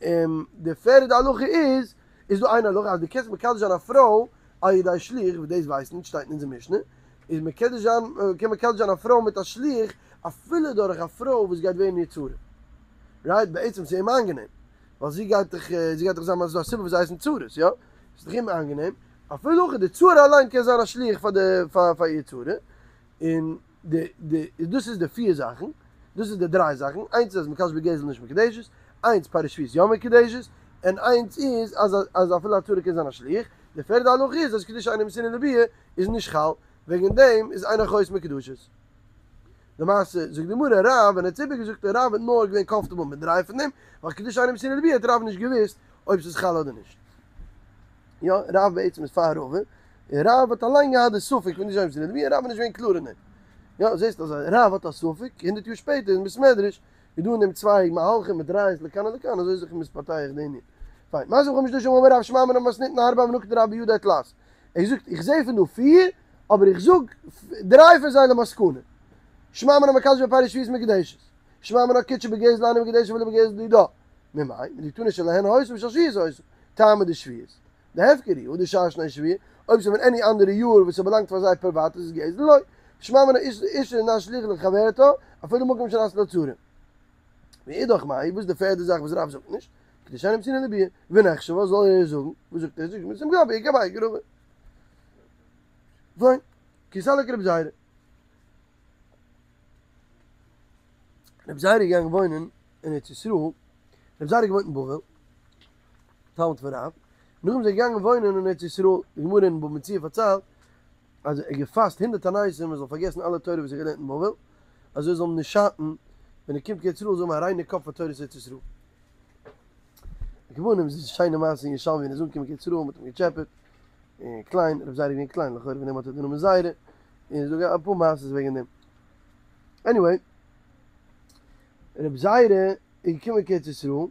און די פערדע הלכה איז, איז דא איין הלכה אז דו קענסט מקדש זיין א פרוי על ידי שליח, וואס דאס ווייסט נישט, שטייט אין אונזער משנה, איז מקדש זיין, קען מקדש זיין א פרוי מיט א שליח אפילו דורך א פרוי וואס גייט ווערן איר צרה, רייט? בעצם ס'איז אים איינגענעם, ווייל זי גייט דאך זי גייט דאך זיין ס'איז דא א סיבה וואס זיי הייסן צרות, יא? ס'איז דאך אים איינגענעם, אפילו הכי די צרה אליין קען זיין א שליח פאר די פאר פאר איר צרה, און די די דאס איז די פיר זאכן, דאס איז די דריי זאכן, איינס איז אז מקדש בגזל נישט מקודשת, איינס פירות שביעית יא מקודשת, און איינס איז אז אז אפילו א צרה קען זיין א שליח, די פערדע הלכה איז אז קידושין שאינה מסורה לביאה איז נישט חל, וועגן דעם איז אין אחות מקודשת. למעשה זאגט די גמרא רב ווען ער האט עס איבערגעזאגט איז רב נאר געווען קאמפארטעבל מיט דריי פון דעם, ווייל קידושין שאינה מסורה לביאה האט רב נישט געוואוסט אויב ס'איז חל אדער נישט. יא, רב בעצם איז פאר רבא, און רב האט אליין געהאט די ספק פון קידושין שאינה מסורה לביאה, רב איז נישט געווען קלאר אין דעם. יא, זעסט אז רב האט א ספק, הונדערט יאר שפעטער אין בית מדרש איז דא אין דעם צוויי מהלכים מיט ראיות לכאן ולכאן, אזוי איז זיך מתפתח די ענין. פיין, מתיב חמש דשם אמר רב שמע מינה מתניתין ארבעה ונקט רב בידיה תלת. ער זאגט איך זע פון דא פיר, אבער איך זאג דריי פון זיי למסקנא. שמע מינה מקדש בפירות שביעית מקודשת. שמע מינה קידשה בגזל אינה מקודשת אפילו בגזל דידה. ממאי? מדקתני שלהן היתה ושל שביעית היתה. טעמא דשביעית. דהפקר הוא, הא דשאר שני שביעית, אויב ס'איז פון עני אנדערע יאר וואס ס'באלאנגט פאר זיי פריוואט איז עס גזל לא. שמע מינה אשה נעשית שליח לחברתה אפילו במקום שנעשית לה צרה. ואידך מאי, וואס איז די פערדע זאך וואס רב זאגט נישט? קידושין שאינה מסורה לביאה. ונחשבה, זאל ער זאגן, וואס זאגט ער? זאגט מען ס'איז גבי גבי גרבה. פיין. כי סליק רבי זירא. רבי זירא איז געגאנגען וואוינען אין ארץ ישראל, רבי זירא האט געוואוינט אין בבל, תלמיד פון רב, נאכדעם איז ער געגאנגען וואוינען אין ארץ ישראל, די גמרא אין בבא מציעא פארציילט אז ער האט געפאסט הונדערט תעניתים ער זאל פארגעסן אלע תורה וואס ער האט געלערנט אין בבל, אזוי זאל אים נישט שאטן ווען ער קומט קיין ארץ ישראל זאל האבן א ריינע קאפ פאר תורת ארץ ישראל. על כל פנים, ס'איז א שיינע מעשה אין ירושלמי ווען ער איז אנגעקומען קיין ארץ ישראל מ'האט אים געטשעפעט, און קליין, רבי זירא איז געווען קליין לכאורה פון דעם האט ער די נאמען זירא, און ס'איז דא אפאר מעשות וועגן דעם. עניוועי, רבי זירא איז געקומען קיין ארץ ישראל,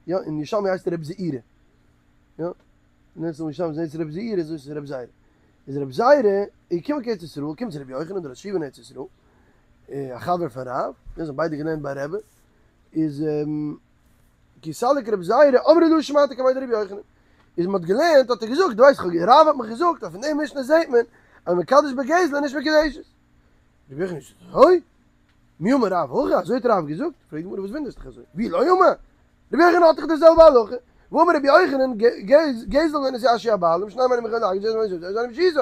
יא, אין ירושלמי הייסט ער רבי זעירא, יא, אין ארץ ירושלמי הייסט רבי זעירא, אזוי איז רבי זירא. איז רבי זירא איז געקומען קיין ארץ ישראל, קומט צו רבי יוחנן דער ראש ישיבה אין ארץ ישראל, א חבר פון רב, זיי האבן ביידע געלערנט ביי רבי, איז כי סליק רבי זירא אמרי להא שמעתא קמיה דרבי יוחנן, איז מען האט געלערנט האט ער געזאגט, דו ווייסט רב האט מיך געזאגט אז פון די משנה זעט מען אז מקדש בגזל איז נישט מקודשת. רבי יוחנן זאגט אזוי? מי אמר רב הכי? אזוי האט רב געזאגט? פרעגט די גמרא וואס וואונדערסט דיך אזוי? ואי לא אמר? רבי יוחנן האט דאך די זעלבע הלכה, והאמר רבי יוחנן גזל לא נתייאשו הבעלים שנים אינו יכול להקדיש זה אינו ברשותו,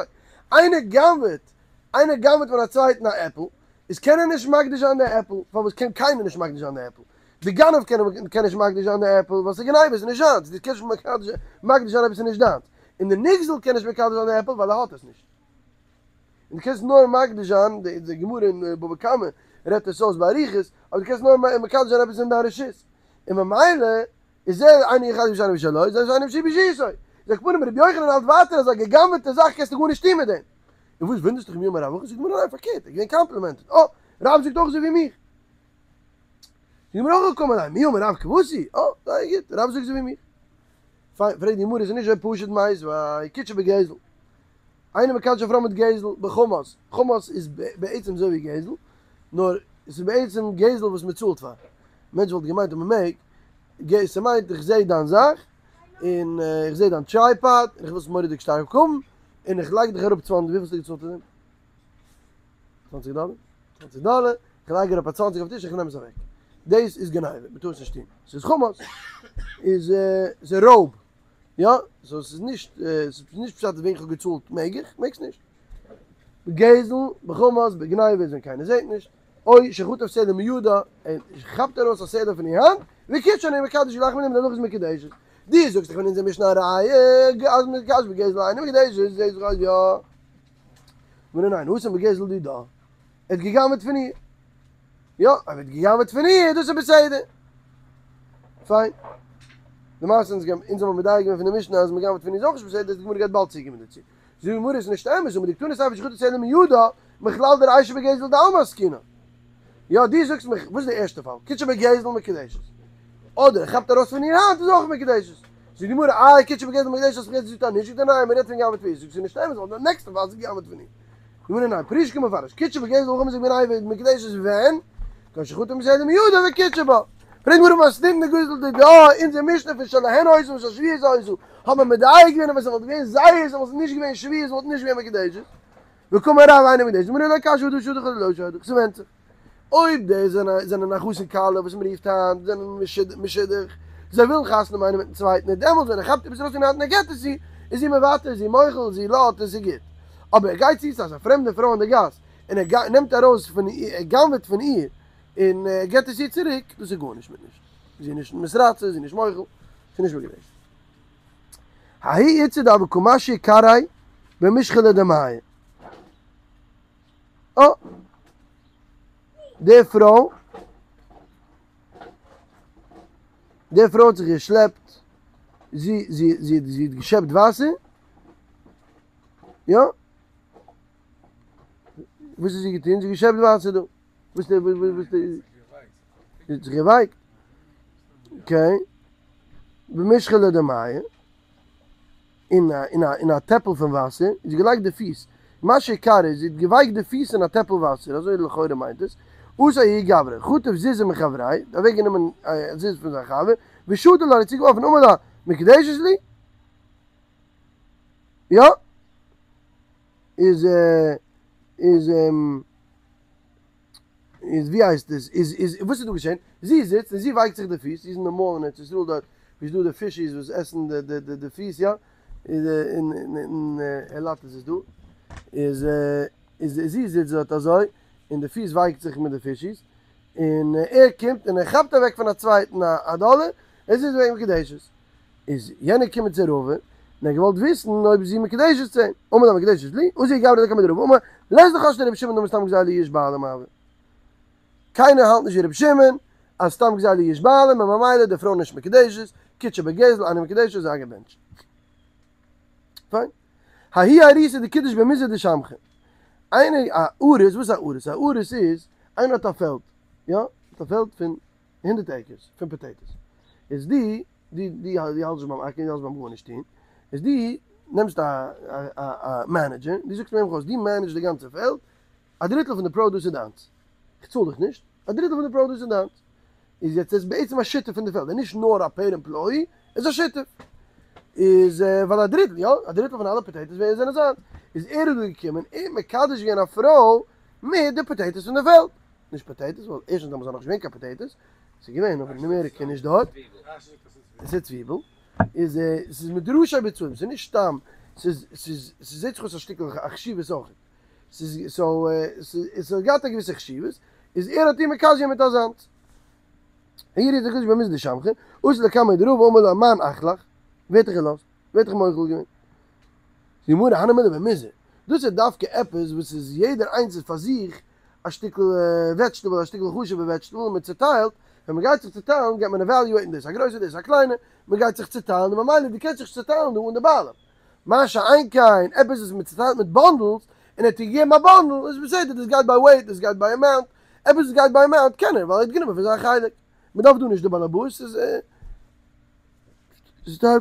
איינער גנב'עט איינער גנב'עט פון א צווייטן א עפל, איז קען ער נישט מקדיש זיין די עפל, פארוואס קען קיינער נישט מקדיש זיין די עפל? די גנב קען נישט מקדיש זיין די עפל ווייל ס'איז גניבה, ס'איז נישט זיינס, דו קענסט נישט מקדיש זיין עפעס איז נישט דיינס, און די נגזל קען נישט מקדיש זיין די עפל ווייל ער האט עס נישט. און דו קענסט נאר מקדיש זיין, די גמרא אין בבא קמא רעדט עס אויס באריכות, אבער דו קענסט נאר מקדיש זיין עפעס אין דיין רשות, און ממילא איז זה אינו יכול להקדיש בשלו, זה שאינו ברשותו. איז על כל פנים רבי יוחנן האלט ווייטער אז א גע'גנב'עטע זאך קענסטו גארנישט טון מיט דעם. און וואס וואונדערסט דיך מי אמר רב הכי? זאגט די גמרא ניין פארקערט, ער איז געווען קאמפלימענטעד, אה, רב זאגט אויך אזוי ווי מיך. זאגט די גמרא הכי קאמר ליה, מי אמר רב כוותי? אה, זייער גוט, רב זאגט אזוי ווי מיך. פיין, פרעגט די גמרא, איז נישט אזוי פשוט מיתיבי, קידשה בגזל. איינער מקדש א פרוי מיט גזל בחמס, חמס איז בעצם אזוי ווי גזל, נאר עס איז בעצם גזל וואס מען צאלט פאר. מענטש וואלט געמיינט אז מען מעג, ס'מיינט איך זעה דיין זאך, און איך זעה דיין טרייפאד, און איך וויל עס מורא'דיג שטארק האבן, און איך לייג דיך אראפ צוואנציג, וויפיל האסטו געצאלט פאר דעם? צוואנציג דאלער? צוואנציג דאלער, איך לייג אראפ א צוואנציג אויפן טיש איך נעם עס אוועק. דאס איז גניבה, מען טאר עס נישט טון. ס'איז חמס. איז ס'איז רויב. יא, סאו ס'איז נישט, ס'איז נישט פשט אז ווען איך האב געצאלט מעג איך, מעגסט נישט. בגזל, בחמס, בגניבה איז ווען קיינער זעט נישט. או שחטף סלע מידה, ער כאפט ארויס א סלע פון איר האנט, וקידשה און מקדש גלייך מיט דעם דערנאך איז מקודשת. דו זאגסט דאך פון אונזער משנה א ראיה אז מקדש בגזל אינה מקודשת, זעהט זיך אז יא. גמרא ניין, התם בגזל דידה, ער האט גע'גנב'עט פון איר. יא, ער האט גע'גנב'עט פון איר, דאס איז בסדר. פיין. למעשה אונז אונז האבן מדייק געווען פון די משנה אז מ'גנב'עט פון איר איז אויך נישט בסדר, די גמרא גייט באלד צוקומען דערצו. זאגט די גמרא איז נישט אמת, והא מדקתני סיפא שחטף סלע מידה, מכלל דרישא בגזל דעלמא עסקינן. יא, דו זאגסט מיך, וואס איז די ערשטע פאל? קידשה בגזל מקודשת. אדער ער כאפט ארויס פון איר האנט איז אויך מקודשת. זאגט די גמרא, איי קידשה בגזל מקודשת האסט יעצט געזאגט אז נישט, זאגט ער ניין, מ'רעדט פון גנב'עט פון איר, זאגט ס'איז נישט אמת, ווייל די נעקסטע פאל איז גנב'עט פון איר. זאגט די גמרא ניין, פרוש קא מפרש, קידשה בגזל בחמס ובגניבה מקודשת ווען? כגון שחטף סלע מידה וקידשה בה. פרעגט די גמרא מתניתין דגזל דידה, אונזער משנה פון שלהן היתה ושל שביעית היתה, האט מען מדייק געווען אז ווען ס'וואלט געווען זייערס און וואלט נישט געווען שביעית וואלט נישט געווען מקודשת. וקאמר רב אינה מקודשת, זאגט די גמרא לא קשיא הא דא שדך הא דלא שדך, ס'ווענדט זיך. אויב די זענען א חתן כלה וואס מ'רופט היינט זענען משודך, זיי ווילן חתונה האבן איינער מיטן צווייטן און דעמאלטס ווען ער כאפט עפעס ארויס פון האנט און ער געט עס איר, איז זי מוותר, זי מוחל, זי לאזט און ס'איז גוט. אבער ער גייט צו צו אזא פרעמדע פרוי אין די גאס און ער נעמט ארויס פון איר, ער גנב'עט פון איר און ער געט עס איר צוריק, דאס איז גארנישט מיט נישט. זי איז נישט מתרצה, זי איז נישט מוחל, ס'איז נישט מקודשת. ההיא איתתא דהוה קא משיא כרעיה במישחא דמיא. אה! די פרוי, די פרוי האט זיך געשלעפט, זי, זי, זי, זי האט געשעפט וואסער, יא? וואס האט זי געטון? זי האט געשעפט וואסער דא. וואס די, וואס די, זי האט זיך געווייקט. אקעי. במישחא דמיא. אין א אין א אין א טעפל פון וואסער, זי האט געלייגט די פיס, משיא כרעיה, זי האט געווייקט די פיס אין א טעפל וואסער, אזוי לכאורה מיינט עס, אתא ההוא גברא, חטף זוזא מחבריה, האט אוועק גענומען א זוז פון זיין חבר, ושדי לה, האט צוגעווארפן, אמר לה, מקודשת לי? יא? איז איז איז ווי הייסט עס, איז איז וואס איז דא געשען? זי זיצט און זי ווייקט זיך די פיס, זי איז אין די מאל אין ארץ ישראל דארט ווי ס'איז דא די פישיס וואס עסן די די די די פיס יא, איז אין אין אילת איז עס דא, איז איז זי זיצט דארט אזוי און די פיס ווייקט זיך מיט די פישיס, און ער קומט און ער כאפט אוועק פון א צווייטן א דאלער, און זי איז געווען מקודשת. איז יענער געקומען צו רבא און ער האט געוואלט וויסן אויב זי מקודשת צו אים, אמר לה מקודשת לי, אזל ההוא גברא לקמיה דרבא, אמר לית לך לרבי שמעון דאמר סתם גזילה יאוש בעלים הוה. קיינער האלט נישט ווי רבי שמעון אז סתם גזילה יאוש בעלים און ממילא די פרוי נישט מקודשת, קידשה בגזל אינה מקודשת זיי געבענטשט. פיין. ההיא אריסא דקדיש במיזא דשמכא. איינער א אריס, וואס איז א אריס? א אריס איז איינער האט א פעלד, יא? האט א פעלד פון הונדערט עיקערס פון פאטעיטאס. איז דו דו דו האלטסט נישט ביים אקערן, דו האלטסט ביים גארנישט טון, איז דו נעמסט א א א מענעדזשער, דו זאגסט אים אויס, דו מענעדזש די גאנצע פעלד, א דריטל פון די פראדוס איז דיינס, איך צאל דיך נישט, א דריטל פון די פראדוס איז דיינס. איז יעצט עס בעצם א שותף פון די פעלד, ער איז נישט נאר א פעיר עמפלאי, ער איז א שותף. איז ווייל א דריטל, יא, א דריטל פון אלע פאטעיטאס ווער זענען זיינס. איז ער איז דא געקומען, ער האט מקדש געווען א פרוי מיט די פאטעיטאס פון די פעלד. נישט פאטעיטאס, ווייל ערשטנס דעמאלטס איז נאכנישט געווען קיין פאטעיטאס, ס'איז געווען אבער אין אמעריקע נישט דארט. עס איז צוויבל, איז עס איז מדרשו בצלים, ס'איז נישט סתם, ס'איז ס'איז ס'זעט זיך אויס א שטיקל א חשיבות אויך, ס'איז סאו ס'איז האט געהאט א געוויסע חשיבות, איז ער האט איר מקדש געווען מיט אזאנס. ההיא אריסא דקדיש במיזא דשמכא, אתא לקמיה דרבא אמר ליה מאן אחלך, ווער האט דיך געלאזט? ווער האט דיך מוחל געווען? זאגט די גמרא הני מילי במיזא, דאס איז דווקא עפעס וואס איז יעדער איינס איז פאר זיך א שטיקל וועדזשטעבל, א שטיקל חשוב'ע וועדזשטעבל און מען צוטיילט, ווען מען גייט זיך צוטיילן גייט מען עוועליועיטן דאס א גרויסע דאס א קליינע, מען גייט זיך צוטיילן און ממילא דו קענסט זיך צוטיילן דא אן די בעלים. מה שאין כן עפעס וואס מען צוטיילט מיט באנדלס און ער האט דיר געגעבן א באנדל איז בסדר דאס גייט ביי וועיט דאס גייט ביי אמאונט, עפעס וואס גייט ביי אמאונט קען ער ווייל ער האט גענומען פון זיין חלק, מען דארף דא נישט די באלעבאס, ס'איז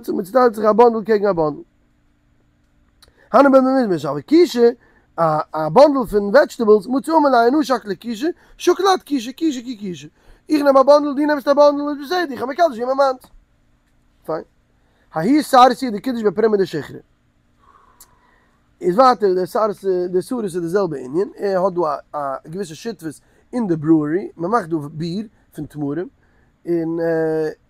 מען צוטיילט זיך א באנדל קעגן א באנדל. הני מילי במיזא אבל כישא, א א באנדל פון וועדזשטעבלס, מצי אמר ליה אנא שקלי כישא, שקיל את כישא, כישא כי כישא. איך נעם א באנדל, דו נעמסט א באנדל, איז בסדר, איך האב מקדש געווען מיינס. פיין. ההוא סרסיא דקדיש בפרומא דשיכרא. איז ווייטער דער סרסי, דער סריס איז די זעלבע ענין, ער האט דא א א געוויסע שותפות אין די ברוערי, מען מאכט דא ביר פון תמרים, און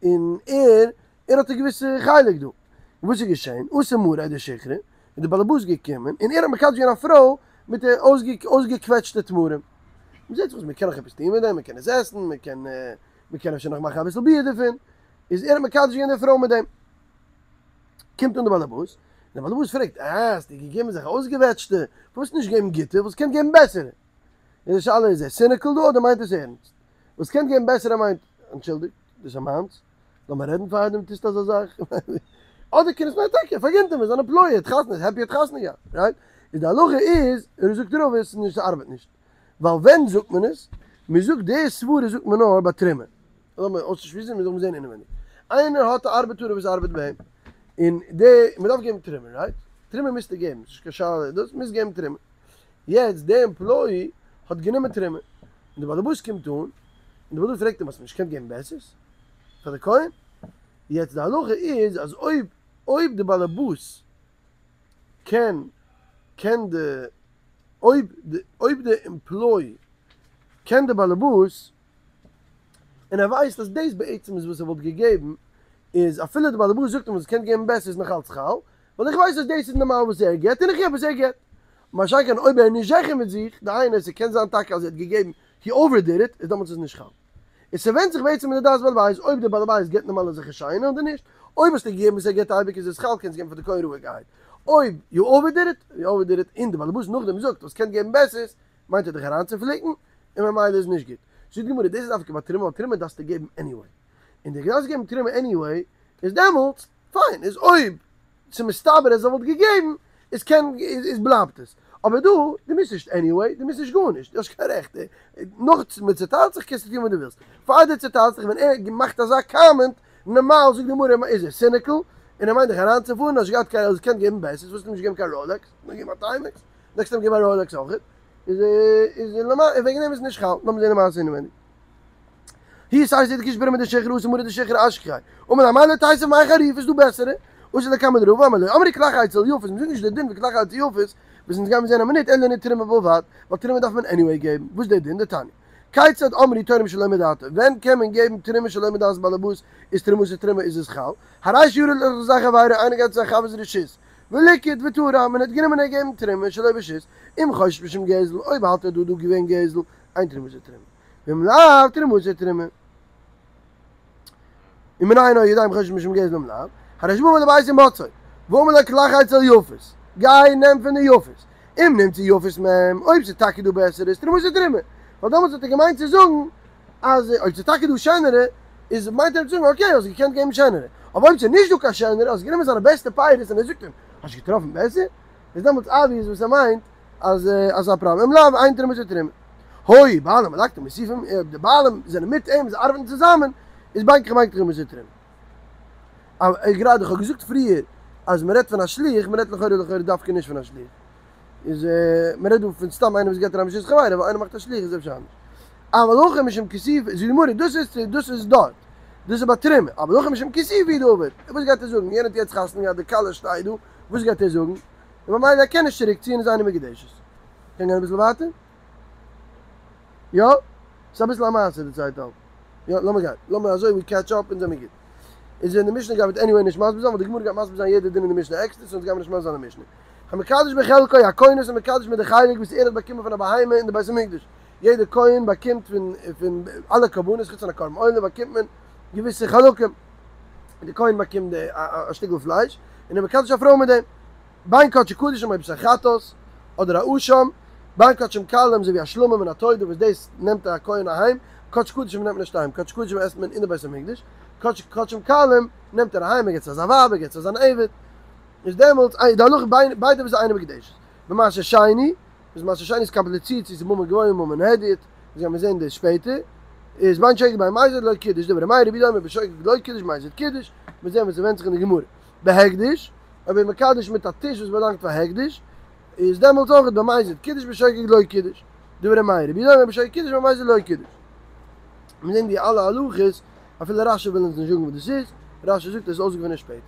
און ער ער האט א געוויסע חלק דא. און וואס איז געשען? אתא מריה דשיכרא, איז די באלעבאס געקומען, און ער האט מקדש געווען א פרוי מיט די אויסגעקוועטשטע תמרים. מען זעט וואס מען קען נאך עפעס טון מיט דעם, מען קען עס עסן, מען קען מען קען אפשר נאך מאכן אביסל ביר דערפון. איז ער האט מקדש געווען די פרוי מיט דעם. קומט אן די באלעבאס, און די באלעבאס פרעגט, אה, האסטו געגעבן אזעלכע אויסגעוועטשטע, פארוואס נישט געבן גוטע, וואלסט געקענט געבן בעסערע? איז די שאלה איז ער סיניקל דא אדער מיינט עס ערנסט? וואלסט געקענט געבן בעסערע מיינט, אנטשולדיגט, דאס איז מיינס, לאמיר רעדן פארדעם טוסט אזא זאך? אדער קען עס מיינען טאקע ער פארגינט אים, ער איז אן עמפלויער, ער האט חתונה, איז העפי ער האט חתונה געהאט, רייט? איז די הלכה איז, ער זאגט רבא עס איז נישט ס'ארבעט נישט, ווייל ווען זאגט מען עס? מען זאגט די סברה זאגט מען נאר ביי תרומה, לאמיר אויסשמועסן מיר זאלן זען אינעווייניג, איינער האט א ארבעטארער וואס ארבעט ביי אים, און די, מען דארף געבן תרומה, רייט? תרומה מוזטו געבן, ס'נישט קיין שאלה דאס, מוזט געבן תרומה. יעצט די עמפלאי האט גענומען תרומה, און די באלעבאס קומט אן, און די באלעבאס פרעגט אים האסט נישט געקענט געבן בעסערס פאר די כהן? יעצט די הלכה איז אז אויב אויב די באלעבאס קען קען די אויב די אויב די עמפלאי קען די באלעבאס און ער ווייסט אז דאס בעצם איז וואס ער וואלט געגעבן, איז אפילו די באלעבאס זאגט אים וואלסט געקענט געבן בעסער איז נאך אלץ חל, ווייל איך ווייס אז דאס איז נארמאל וואס ער געבט און איך געב וואס ער געבט. מה שאין כן אויב ער איז נישט זיכער מיט זיך, דהיינו ס'קען זיין טאקע אז ער האט געגעבן, he overdid it, איז דעמאלטס איז נישט חל. און ס'ווענדט זיך בעצם אין די דעת בעל הבית אויב דער בעל הבית געבט נארמאל אזעלכע שיינע אדער נישט. אויב האסטו געגעבן וואס ער געבט אייביג איז עס חל קענסט געבן פאר די כהן רואיגערהייט. אויב you overdid it, you overdid it, און די בעל הבית נאכדעם זאגט וואלסט געקענט געבן בעסערס, מיינט ער דיך אריינצופליקן, און ממילא איז נישט גוט. זאגט די גמרא, דאס איז דווקא ביי תרומה, ווייל תרומה דארפסטו געבן עניוועי. און דו דארפסט געבן תרומה עניוועי, איז דעמאלטס, פיין, איז אויב ס'איז מסתבר אז ער וואלט געגעבן, איז קען, איז בלייבט עס. אבער דא, דו מוזט נישט עניוועי, דו מוזט נישט גארנישט, דו האסט קיין רעכט. נאך מען צעטיילט זיך קענסטו טון וואס דו ווילסט. פאר דו צעטיילסט זיך, ווען ער מאכט אזא קאמענט, נארמאל זאגט די גמרא איז ער סיניקל, און ער מיינט דיך אריינצופארן, האסט געהאט קיין, האסט געקענט געבן בעסערס, וואס האסטו נישט געגעבן קיין ראלעקס, נאר געגעבן א טיימעקס. נעקסט טיים געב א ראלעקס אויכעט, איז איז למ און וועגן דעם איז נישט חל, לאמיר זעהן די מעשה אינעווייניג. ההוא סייסא דקיש ברמא דשיכרא אתא מריה דשיכרא אשכחיה, אמר ליה אמאי לא תיתיב מאי חריפות איז דא בעסערע, אתא לקמיה דרבא אמר לא אמרו כלאך אצל יפות, מ'זאגט נישט די דין פון כלך אצל יפות, וואס אונז גיימיר זעהן א מינוט, אלא לענין תרומה בלבד, ווייל תרומה דארף מען עניוועי געבן, וואס איז דער דין? דתניא. כיצד אמרו תורם שלא מדעתו, ווען קען מען געבן תרומה שלא מדעת בעל הבית, איז תרומתו תרומה איז עס חל, הרי שירד לרשות חברו, איינער גייט צו זיין חבר'ס רשות, וליקט ותרם, מען האט גענומען און געגעבן תרומה שלא ברשות, אם חושש משום גזל, אויב האלט ער דא דא געווען גזל, אין תרומתו תרומה, ואם לאו, תרומתו תרומה. ומנין היה יודע אם חושש משום גזל אם לאו, הרי שבא לבית ומצאו, ואמר לו כלך אצל יפות, גיי נעם פון די יפות, אם נמצא יפות מהם, אויב ס'איז טאקע דא בעסערע איז תרומתו תרומה, ווייל דעמאלטס האט ער געמיינט צו זאגן אז אויב ס'איז טאקע דא שענערע, איז מיינט ער צו זאגן אקעי האסט געקענט געבן שענערע, אבער אויב ס'איז נישט דא קיין שענערע האסט גענומען זיינע בעסטע פירות און ער זאגט אים האסט געטראפן בעסער, איז דעמאלטס אבוויעס וואס ער מיינט אז אז ס'איז א פראבלעם, אם לאו אין תרומתו תרומה. היו בעלים מלקטין ומוסיפין, אויב די בעלים זענען מיט אים, זיי ארבעטן צוזאמען, איז בין כך ובין כך תרומתו תרומה. גראדע איך האב געזאגט פריער אז מ'רעדט פון א שליח, מ'רעדט לכאורה לכאורה דווקא נישט פון א שליח. איז מען רעדט דא פון סתם איינער וואס גייט אריין ברשות חברו, אבער איינער מאכט א שליח איז אפשר אנדערש. אבל הכא משום כיסופא, זאגט די גמרא, דאס איז דאס איז דארט, דאס איז ביי תרומה, אבל הכא משום כיסופא הוא דעבד, וואס גייט ער זאגן, יענער האט יעצט חתונה געהאט, די כלה שטייט דא, וואס גייט ער זאגן, און ממילא ער קען נישט צוריק ציען איז אינה מקודשת. קען גיין אביסל ווייטער? יא? ס'איז אביסל א מעשה די צווייטע האלב. יא, לאמיר גיין. לאמיר אזוי ווי קעטש אפ און זעמיר גוט. איז אין די משנה גייט עניוועי נישט מסביר זיין ווייל די גמרא גייט מסביר זיין יעדע דין אין די משנה עקסטער סאו אונז גיימיר נישט מסביר זיין די משנה. המקדש בחלקו, א כהן איז מקדש מיט די חלק וואס ער האט באקומען פון א בהמה אין די בית המקדש. יעדע כהן באקומט פון פון אלע קרבנות חוץ פון א קרבן עולה באקומט מען געוויסע חלקים. די כהן באקומט די א שטיקל פלייש און ער מקדש א פרוי מיט דעם. בין קדשי קדשים אויב ס'איז א חטאת אדער א אשם, בין קדשים קלים אזוי ווי א שלמים און א תודה וואס דאס נעמט א כהן אהיים, קדש קדשים נעמט מען נישט אהיים, קדש קדשים עסט מען אין די בית המקדש, קדש קדשים קלים נעמט ער אהיים ער געבט עס פאר זיין ווייב ער געבט עס פאר זיין עבד, איז דעמאלטס איז די הלכה ביידע וואס איז אינה מקודשת. במעשר שני, וואס מעשר שני איז קאמפליצירט צו ס'איז ממון גבוה ממון הדיוט, דאס גיימיר זען דאס שפעטער, איז בין שוגג בין מזיד לא קידש, דברי ר' מאיר רבי יהודה אומר בשוגג לא קידש במזיד קידש, מיר זען וואס ס'ווענדט זיך אין די גמרא. בהקדש, אויב איז מקדש מיט א טיש וואס באלאנגט פאר הקדש, איז דעמאלטס אויך במזיד קידש בשוגג לא קידש, דברי ר' מאיר, רבי יהודה אומר בשוגג קידש במזיד לא קידש. מיר זעהן די אלע הלכות, אפילו רשי וויל אונז נישט זאגן וואס דאס איז, רשי זאגט עס איז אויסגעפונען שפעטער.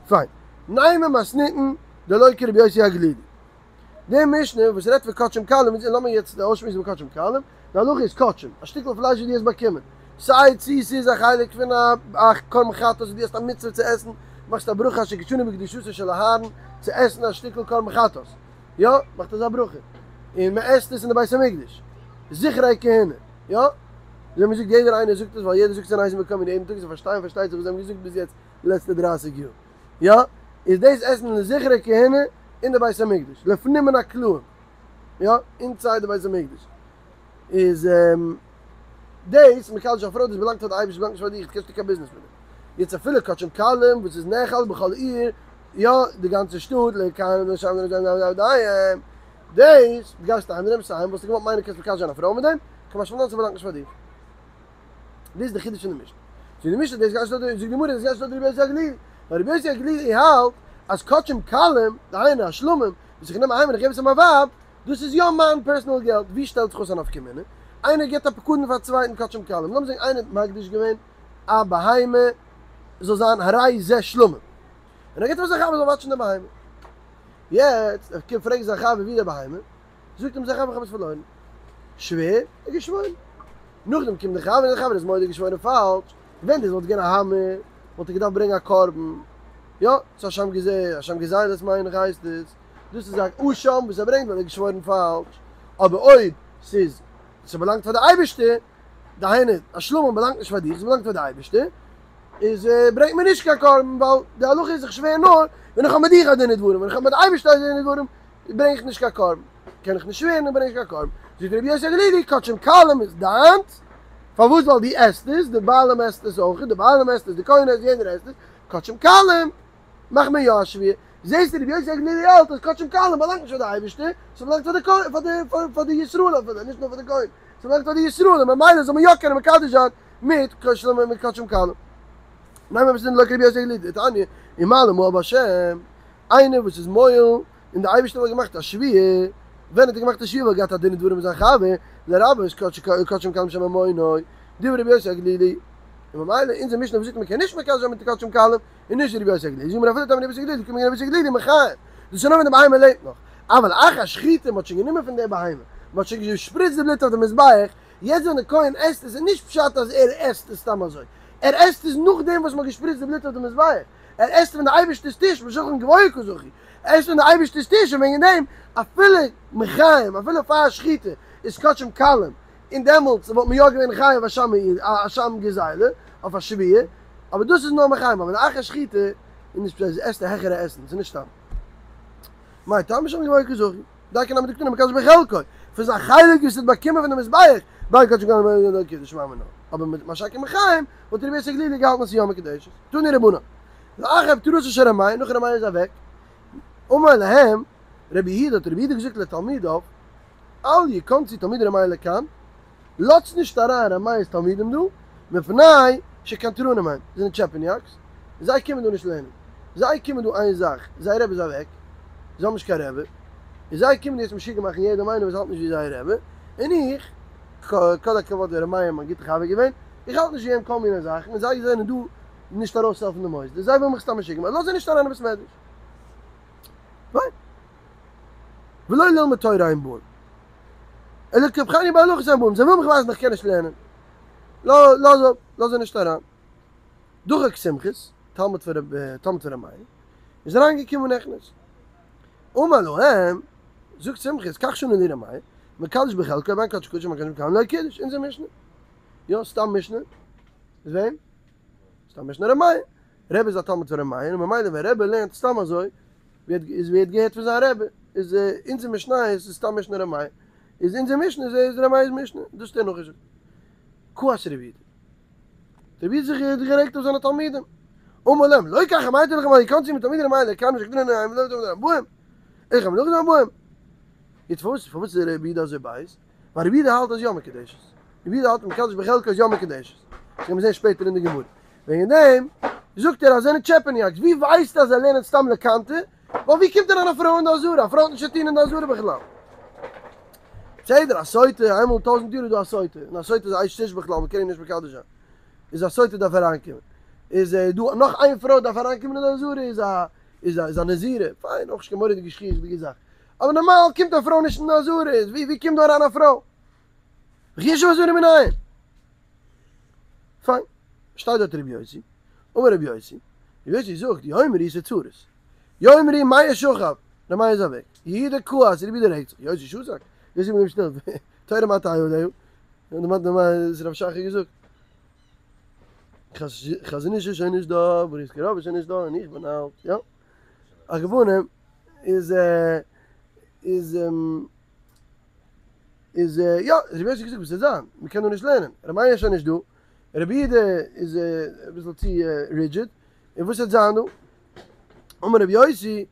פיין. נימא מתניתין דלא כרבי יוסי הגלילי. די משנה וואס רעדט פון קדשים קלים, לאמיר יעצט אויסשמועסן פון קדשים קלים, די הלכה איז קדשים, א שטיקל פלייש וואס דו האסט באקומען, סיי צו ס'איז א חלק פון א קרבן חטאת וואס דו האסט א מצוה צו עסן, מאכסט א ברכה אשר קדשנו בקדושתו של אהרן צו עסן א שטיקל קרבן חטאת, יא, מאכט אזא ברכה, און מען עסט עס אין די בית המקדש, זכרי כהונה, יא, אזוי מען זאגט יעדער איינער זאגט עס ווייל יעדער זאגט עס אין איזה מקום יעדן טאג, זיי פארשטייען פארשטייט זיך וואס זיי האבן געזאגט ביז יעצט די לעצטע דרייסיג יאר, יא, איז דאס עסן לזכרי כהונה אין די בית המקדש, לפנים מן הקלעים, יא, אינסייד די בית המקדש, איז דאס מקדש א פרוי, דאס באלאנגט פאר די אייבערשטער, באלאנגט נישט פאר דיך, דו קענסט נישט קיין ביזנעס מיט דעם. יעצט אפילו קדשים קלים וואס איז נאכל בכל עיר, יא, די גאנצע שטאט, לכהנים ולשם דאס, דו גייסט אהיים נעמסט אהיים, וואלסטו געוואלט מיינען קענסט מקדש זיין א פרוי מיט דעם? קא משמע לן ס'באלאנגט נישט פאר דיר. דאס איז די חידוש פון די משנה. זאגט די משנה דאס גייט נישט זאגט די גמרא דאס גייט נישט לויט רבי יוסי הגלילי, ווייל רבי יוסי הגלילי האלט אז קדשים קלים, דהיינו א שלמים, וואס איך נעם אהיים און איך געב עס פאר מיין ווייב, דאס איז יא מיין פערסאנעל געלט, ווי שטעלט זיך אויס א נפקא מינה? איינער געבט א פקדון פאר א צווייטן קדשים קלים, לאמיר זאגן איינער האט מקדיש געווען א בהמה זאל זיין הרי זה שלמים, און ער געבט פאר זיין חבר זאל וואטשן די בהמה, יעצט ער קומט פרעגן זיין חבר ווי איז די בהמה, זאגט אים זיין חבר איך האב עס פארלוירן, שווער, ער האט געשוואוירן, נאכדעם קומט די חבר און די חבר איז מודה געשוואוירן פאלש, ווען דאס וואלט געווען א האמער וואלט ער געדארפט ברענגען א קרבן, יא, ס'איז אשם גזילה, אשם גזילות מיין איך הייסט עס, דאס איז א אשם וואס ער ברענגט ווייל ער האט געשוואוירן פאלש, אבער אויב ס'איז ס'באלאנגט פאר די אייבערשטער, דהיינו א שלמים באלאנגט נישט פאר דיך, ס'באלאנגט פאר די אייבערשטער, איז ברענגט מען נישט קיין קרבן, ווייל די הלכה איז איך שווער נאר ווען איך האב מיט דיך א דין ודברים, ווען איך האב מיט די אייבערשטער א דין ודברים ברענג איך נישט קיין קרבן, קען איך נישט שווערן און ברענג נישט קיין קרבן, זאגט רבי יוסי הגלילי, קדשים קלים איז דיינס, פארוואס ווייל דו עסט עס, די בעלים עסט עס אויך, די בעלים עסט עס, די כהן עסט, יעדער עסט עס, קדשים קלים מאכט מען יא א שבועה, זעסטו רבי יוסי הגלילי האלט אז קדשים קלים באלאנגט נישט פאר די אייבערשטער, ס'באלאנגט פאר די כהן, פאר די פאר די ישראל אפילו, נישט נאר פאר די כהן, ס'באלאנגט פאר די ישראל, און ממילא זאל מען יא קענען מקדש זיין מיט שלמים מיט קדשים קלים. נימא מתניתין דלא כרבי יוסי הגלילי דתניא, אם מעלה מעל בהשם, איינער וואס איז מועל אין די אייבערשטער ווייל ער האט געמאכט א שבועה, ווען האט ער געמאכט א שבועה ווייל ער האט געהאט א דין ודברים מיט זיין חבר, לרבות קדשים קלים של ממונו, דברי רבי יוסי הגלילי, און ממילא אונזער משנה וואס זאגט מען קען נישט מקדש זיין מיט קדשים קלים, איז נישט רבי יוסי הגלילי, זאגט מען אפילו טאמער רבי יוסי הגלילי, קומט רבי יוסי הגלילי מחיים, דאס איז נאר ווען די בהמה לעבט נאך, אבל אחר שחיטה, מען האט שוין גענומען פון די בהמה, מען האט שוין געשפריצט די בלוט אויף די מזבח, יעצט ווען די כהן עסט עס איז נישט פשט אז ער עסט עס סתם אזוי, ער עסט עס נאכדעם וואס מען האט געשפריצט די בלוט אויף די מזבח, ער עסט פון די אייבערשטער'ס טיש, משולחן גבוה קא זכו, ער עסט פון די אייבערשטער'ס טיש און וועגן דעם אפילו מחיים, אפילו פאר שחיטה איז קדשים קלים, און דעמאלטס וואלט מען יא געווען חייב אשם אשם גזילה אויף א שבועה, אבער דאס איז נאר מחיים, אבער לאחר שחיטה איז נישט פשט, עס עסט א העכערע עסן, ס'איז נישט סתם. מאי טעמא משולחן גבוה קא זכו, דיקא נמי דקתני מקדש בחלקו, פון זיין חלק וואס ער האט באקומען פון די מזבח, בין קדשים קלים ובין לא קידש שמע מינה, אבער מה שאין כן מחיים וואלט רבי יוסי הגלילי געהאלטן אז ס'איז יא מקודשת. תנו רבנן. לאחר פטירתו של ר' מאיר, נאך ר' מאיר איז אוועק, אמר להם רבי יהודה, האט רבי יהודה געזאגט לתלמידיו, אל יכנסו תלמידי ר' מאיר לכאן, לאזטס נישט אריין ר' מאיר'ס תלמידים דא, מפני שקנטרנים הם, זיי זענען טשעפעניאקס, און זיי קומען דא נישט לערנען. זיי קומען דא איין זאך, זייער רבי איז אוועק, זיי האבן נישט קיין רבי, און זיי קומען דא יעצט משוגע מאכן יעדעם איינעם וואס האלט נישט ווי זייער רבי, און איך, כל הכבוד ר' מאיר מיין גוטע חבר געווען, איך האלט נישט ווי אים כל מיני זאכן, און זיי זענען דא נישט ארויסהעלפן די מוסדות, זיי ווילן מיך סתם משוגע מאכן, לאז זיי נישט אריין אין בית מדרש. פיין. ולא ללמוד תורה הם באים. אלא לקפחני בהלכות הם באים, זיי ווילן מיך ווייזן איך קען נישט לערנען. לאז אפ, לאז זיי נישט אריין. דחק סומכוס, תלמיד פון רבי, תלמיד פון ר' מאיר, איז אריין געקומען נכנס. אמר להם, זאגט סומכוס, כך שנה לי ר' מאיר, מקדש בחלקו, בין קדשי קדשים בין קדשים קלים לא קידש, אונזער משנה. יא, סתם משנה. איז וועם? סתם משנה ר' מאיר. רבי איז א תלמיד פון ר' מאיר, און ממילא ווען רבי לערנט סתם אזוי, ווי איז ווי ער האט געהערט פון זיין רבי, איז אונזער משניות איז סתם משנה ר' מאיר, איז אונזער משנה איז איז ר' מאיר'ס משנה, דאס האט ער נאכגעזאגט. כעס רבי יהודה. רבי יהודה האט זיך גערעגט אויף זיינע תלמידים. אמר להם, לא כך אמרתי לכם אל יכנסו מתלמידי ר' מאיר לכאן שקנטרנים הם ולא ללמוד תורה הם באים, אלא לקפחני בהלכות הם באים. יעצט פארוואס פארוואס איז רבי יהודה אזוי בייז? ווייל רבי יהודה האלט אז יא מקודשת. רבי יהודה האלט מקדש בחלקו איז יא מקודשת. דאס גיימיר זען שפעטער אין די גמרא. וועגן דעם זאגט ער אז זיי זענען טשעפעניאקס. ווי ווייסטו אז זיי לערנען סתם לקנטר? ווייל ווי קומט אריין א פרוי אין די עזרה? א פרוי האט נישט צו טון אין די עזרה בכלל. בסדר, א סוטה, איינמאל אין טויזנט יאר איז דא א סוטה, און א סוטה איז א אשת איש בכלל, מ'קען איר נישט מקדש זיין. איז א סוטה דארף אריינקומען. איז דא נאך איין פרוי דארף אריינקומען אין די עזרה איז א איז א איז א נזירה. פיין, אויך נישט קיין מורא'דיגע שכיח'דיגע זאך. אבער נארמאל קומט א פרוי נישט אין די עזרה, איז ווי ווי קומט דא אריין א פרוי? וכי אשה בעזרה מנין? פיין, שטייט דארט רבי יוסי, אמר רבי יוסי, רבי יוסי זאגט, יאמרו ס'איז צרות, יאמרו מאיר שכב, ר' מאיר איז אוועק, יהודה כעס, רבי יהודה רעגט זיך, יוסי שתק, יוסי בלייבט שטיל, תורה מה תהא עליה, דערמאנט מיר וואס רב שך האט געזאגט, חזון איש איז שוין נישט דא, בריסקער רב איז שוין נישט דא, און איך בין אלט, יא. על כל פנים איז איז איז יא, רבי יוסי האט געזאגט וואס וועט זיין, מען קען דא נישט לערנען, ר' מאיר איז שוין נישט דא, רבי יהודה איז אביסל צו רידזשיד, און וואס וועט זיין דא? אמר רבי יוסי,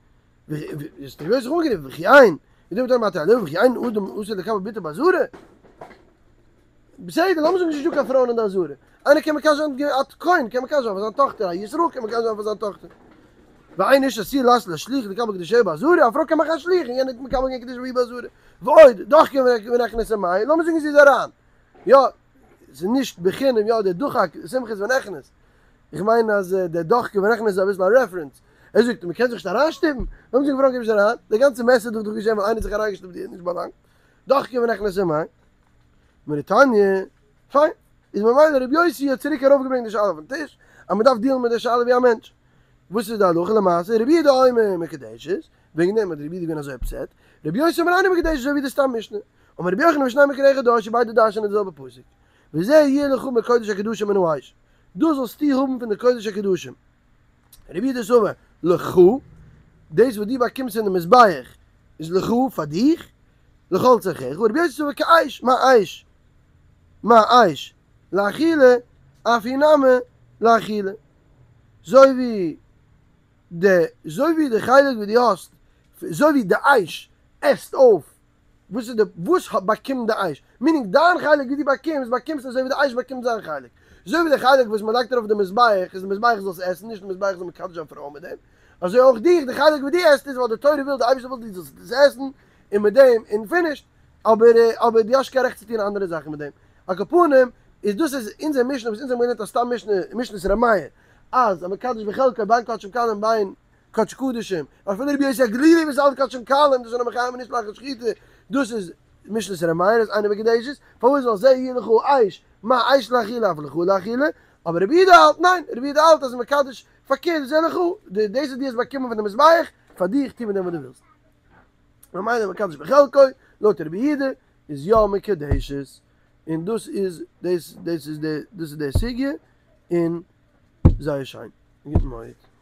איז רבי יוסי אנגערופן, וכי אין, יהודה מה תהא עליה, וכי אין אדם עשוי לקבל בתו בעזרה? בסדר, לאמיר זאגן ס'נישט דא קיין פרויען אין די עזרה. איינער קען מקדש זיין, א כהן קען מקדש זיין פאר זיין טאכטער, א ישראל קען מקדש זיין פאר זיין טאכטער. ואין אשה עשויה לעשות לה שליח לקבל קידושיה בעזרה, א פרוי קען מאכן א שליח און יענער וועט מקבל זיין קידושין ביי איר בעזרה. ועוד, דוחקין ונכנסה מאי, לאמיר זאגן זי איז אריין. יא, ס'איז נישט בחינם, יא, דער דוחק, שמחת ונכנס. איך מיין אז דער דוחקין ונכנסה איז אביסל א רעפרענס. ער זאגט, מ'קען זיך נישט אריינשטופן? לאמיר זאגן א פרוי גייט נישט אריין, די גאנצע מעשה איז דאך דא געשען ווייל איינער האט זיך אריינגעשטופט ווי ער האט נישט באלאנגט. דוחקין ונכנסה מאי. מריטניה, פיין, איז ממילא רבי יוסי האט צוריק ארויפגעברענגט די שאלה אויפן טיש, אז מען דארף דיעלן מיט די שאלה ווי א מענטש. וואס איז די הלכה למעשה? רבי יהודה אומר מקודשת, וועגן דעם האט רבי יהודה געווען אזוי אפסעט, רבי יוסי אומר אינה מקודשת אזוי ווי די סתם משנה. אמר רבי יוחנן ושניהם מקרא אחד דרשו ביידע דרש'ענען די זעלבע פסוק. וזה יהיה לך מקודש הקדשים מן האש, דאס זאלסטו האבן פון די קודש הקדשים. רבי יהודה סבר לך, דאס וואס דו באקומסט פון די מזבח איז לך, פאר דיך, לכל צרכיך, רבי יוסי סבר כאש, מה אש, מה אש, לאכילה, אף הוא נמי לאכילה. זוי ווי די, זוי ווי די חלק וואס דו האסט, זוי ווי די אש עסט אויף, וואס איז די, וואס באקומט די אש? מינינג דיין חלק ווי דו באקומסט, באקומסטו אזוי ווי די אש באקומט זיין חלק. אזוי ווי די חלק וואס מען לייגט ארויף די מזבח, איז די מזבח זאל עס עסן, נישט די מזבח זאל מקדש זיין פרויען מיט דעם. אזוי אויך דיך, די חלק וואס דו עסט איז ווייל די תורה וויל, די אייבערשטער וויל דו זאלסט עס עסן, און מיט דעם, און פינישט, אבער אבער דו האסט נישט קיין רעכט צו טון אנדערע זאכן מיט דעם. על כל פנים, איז דאס איז אונזער משנה וואס אונז האבן געלערנט א סתם משנה, משנת ר' מאיר, אז המקדש בחלקו בין קדשים קלים בין קדש קדשים, אפילו רבי יוסי הגלילי וואס האלט קדשים קלים, דאס איז אינו מחייבין אישה לאחר שחיטה, דאס איז משנת ר' מאיר אז אינה מקודשת, פארוואס ווייל זה יהיה לך אש, מה אש לאכילה אף לך לאכילה, אבער רבי יהודה האלט ניין, רבי יהודה האלט אז מקדש פארקערט זה לך, דאס וואס דו האסט באקומען פון די מזבח, פאר דיך, טו מיט דעם וואס דו ווילסט. ממילא מקדש בחלקו, לויט רבי יהודה, איז יא מקודשת. און דאס איז דאס דאס איז די דאס איז די סוגיא, און זייער שיין. גוטן מועד.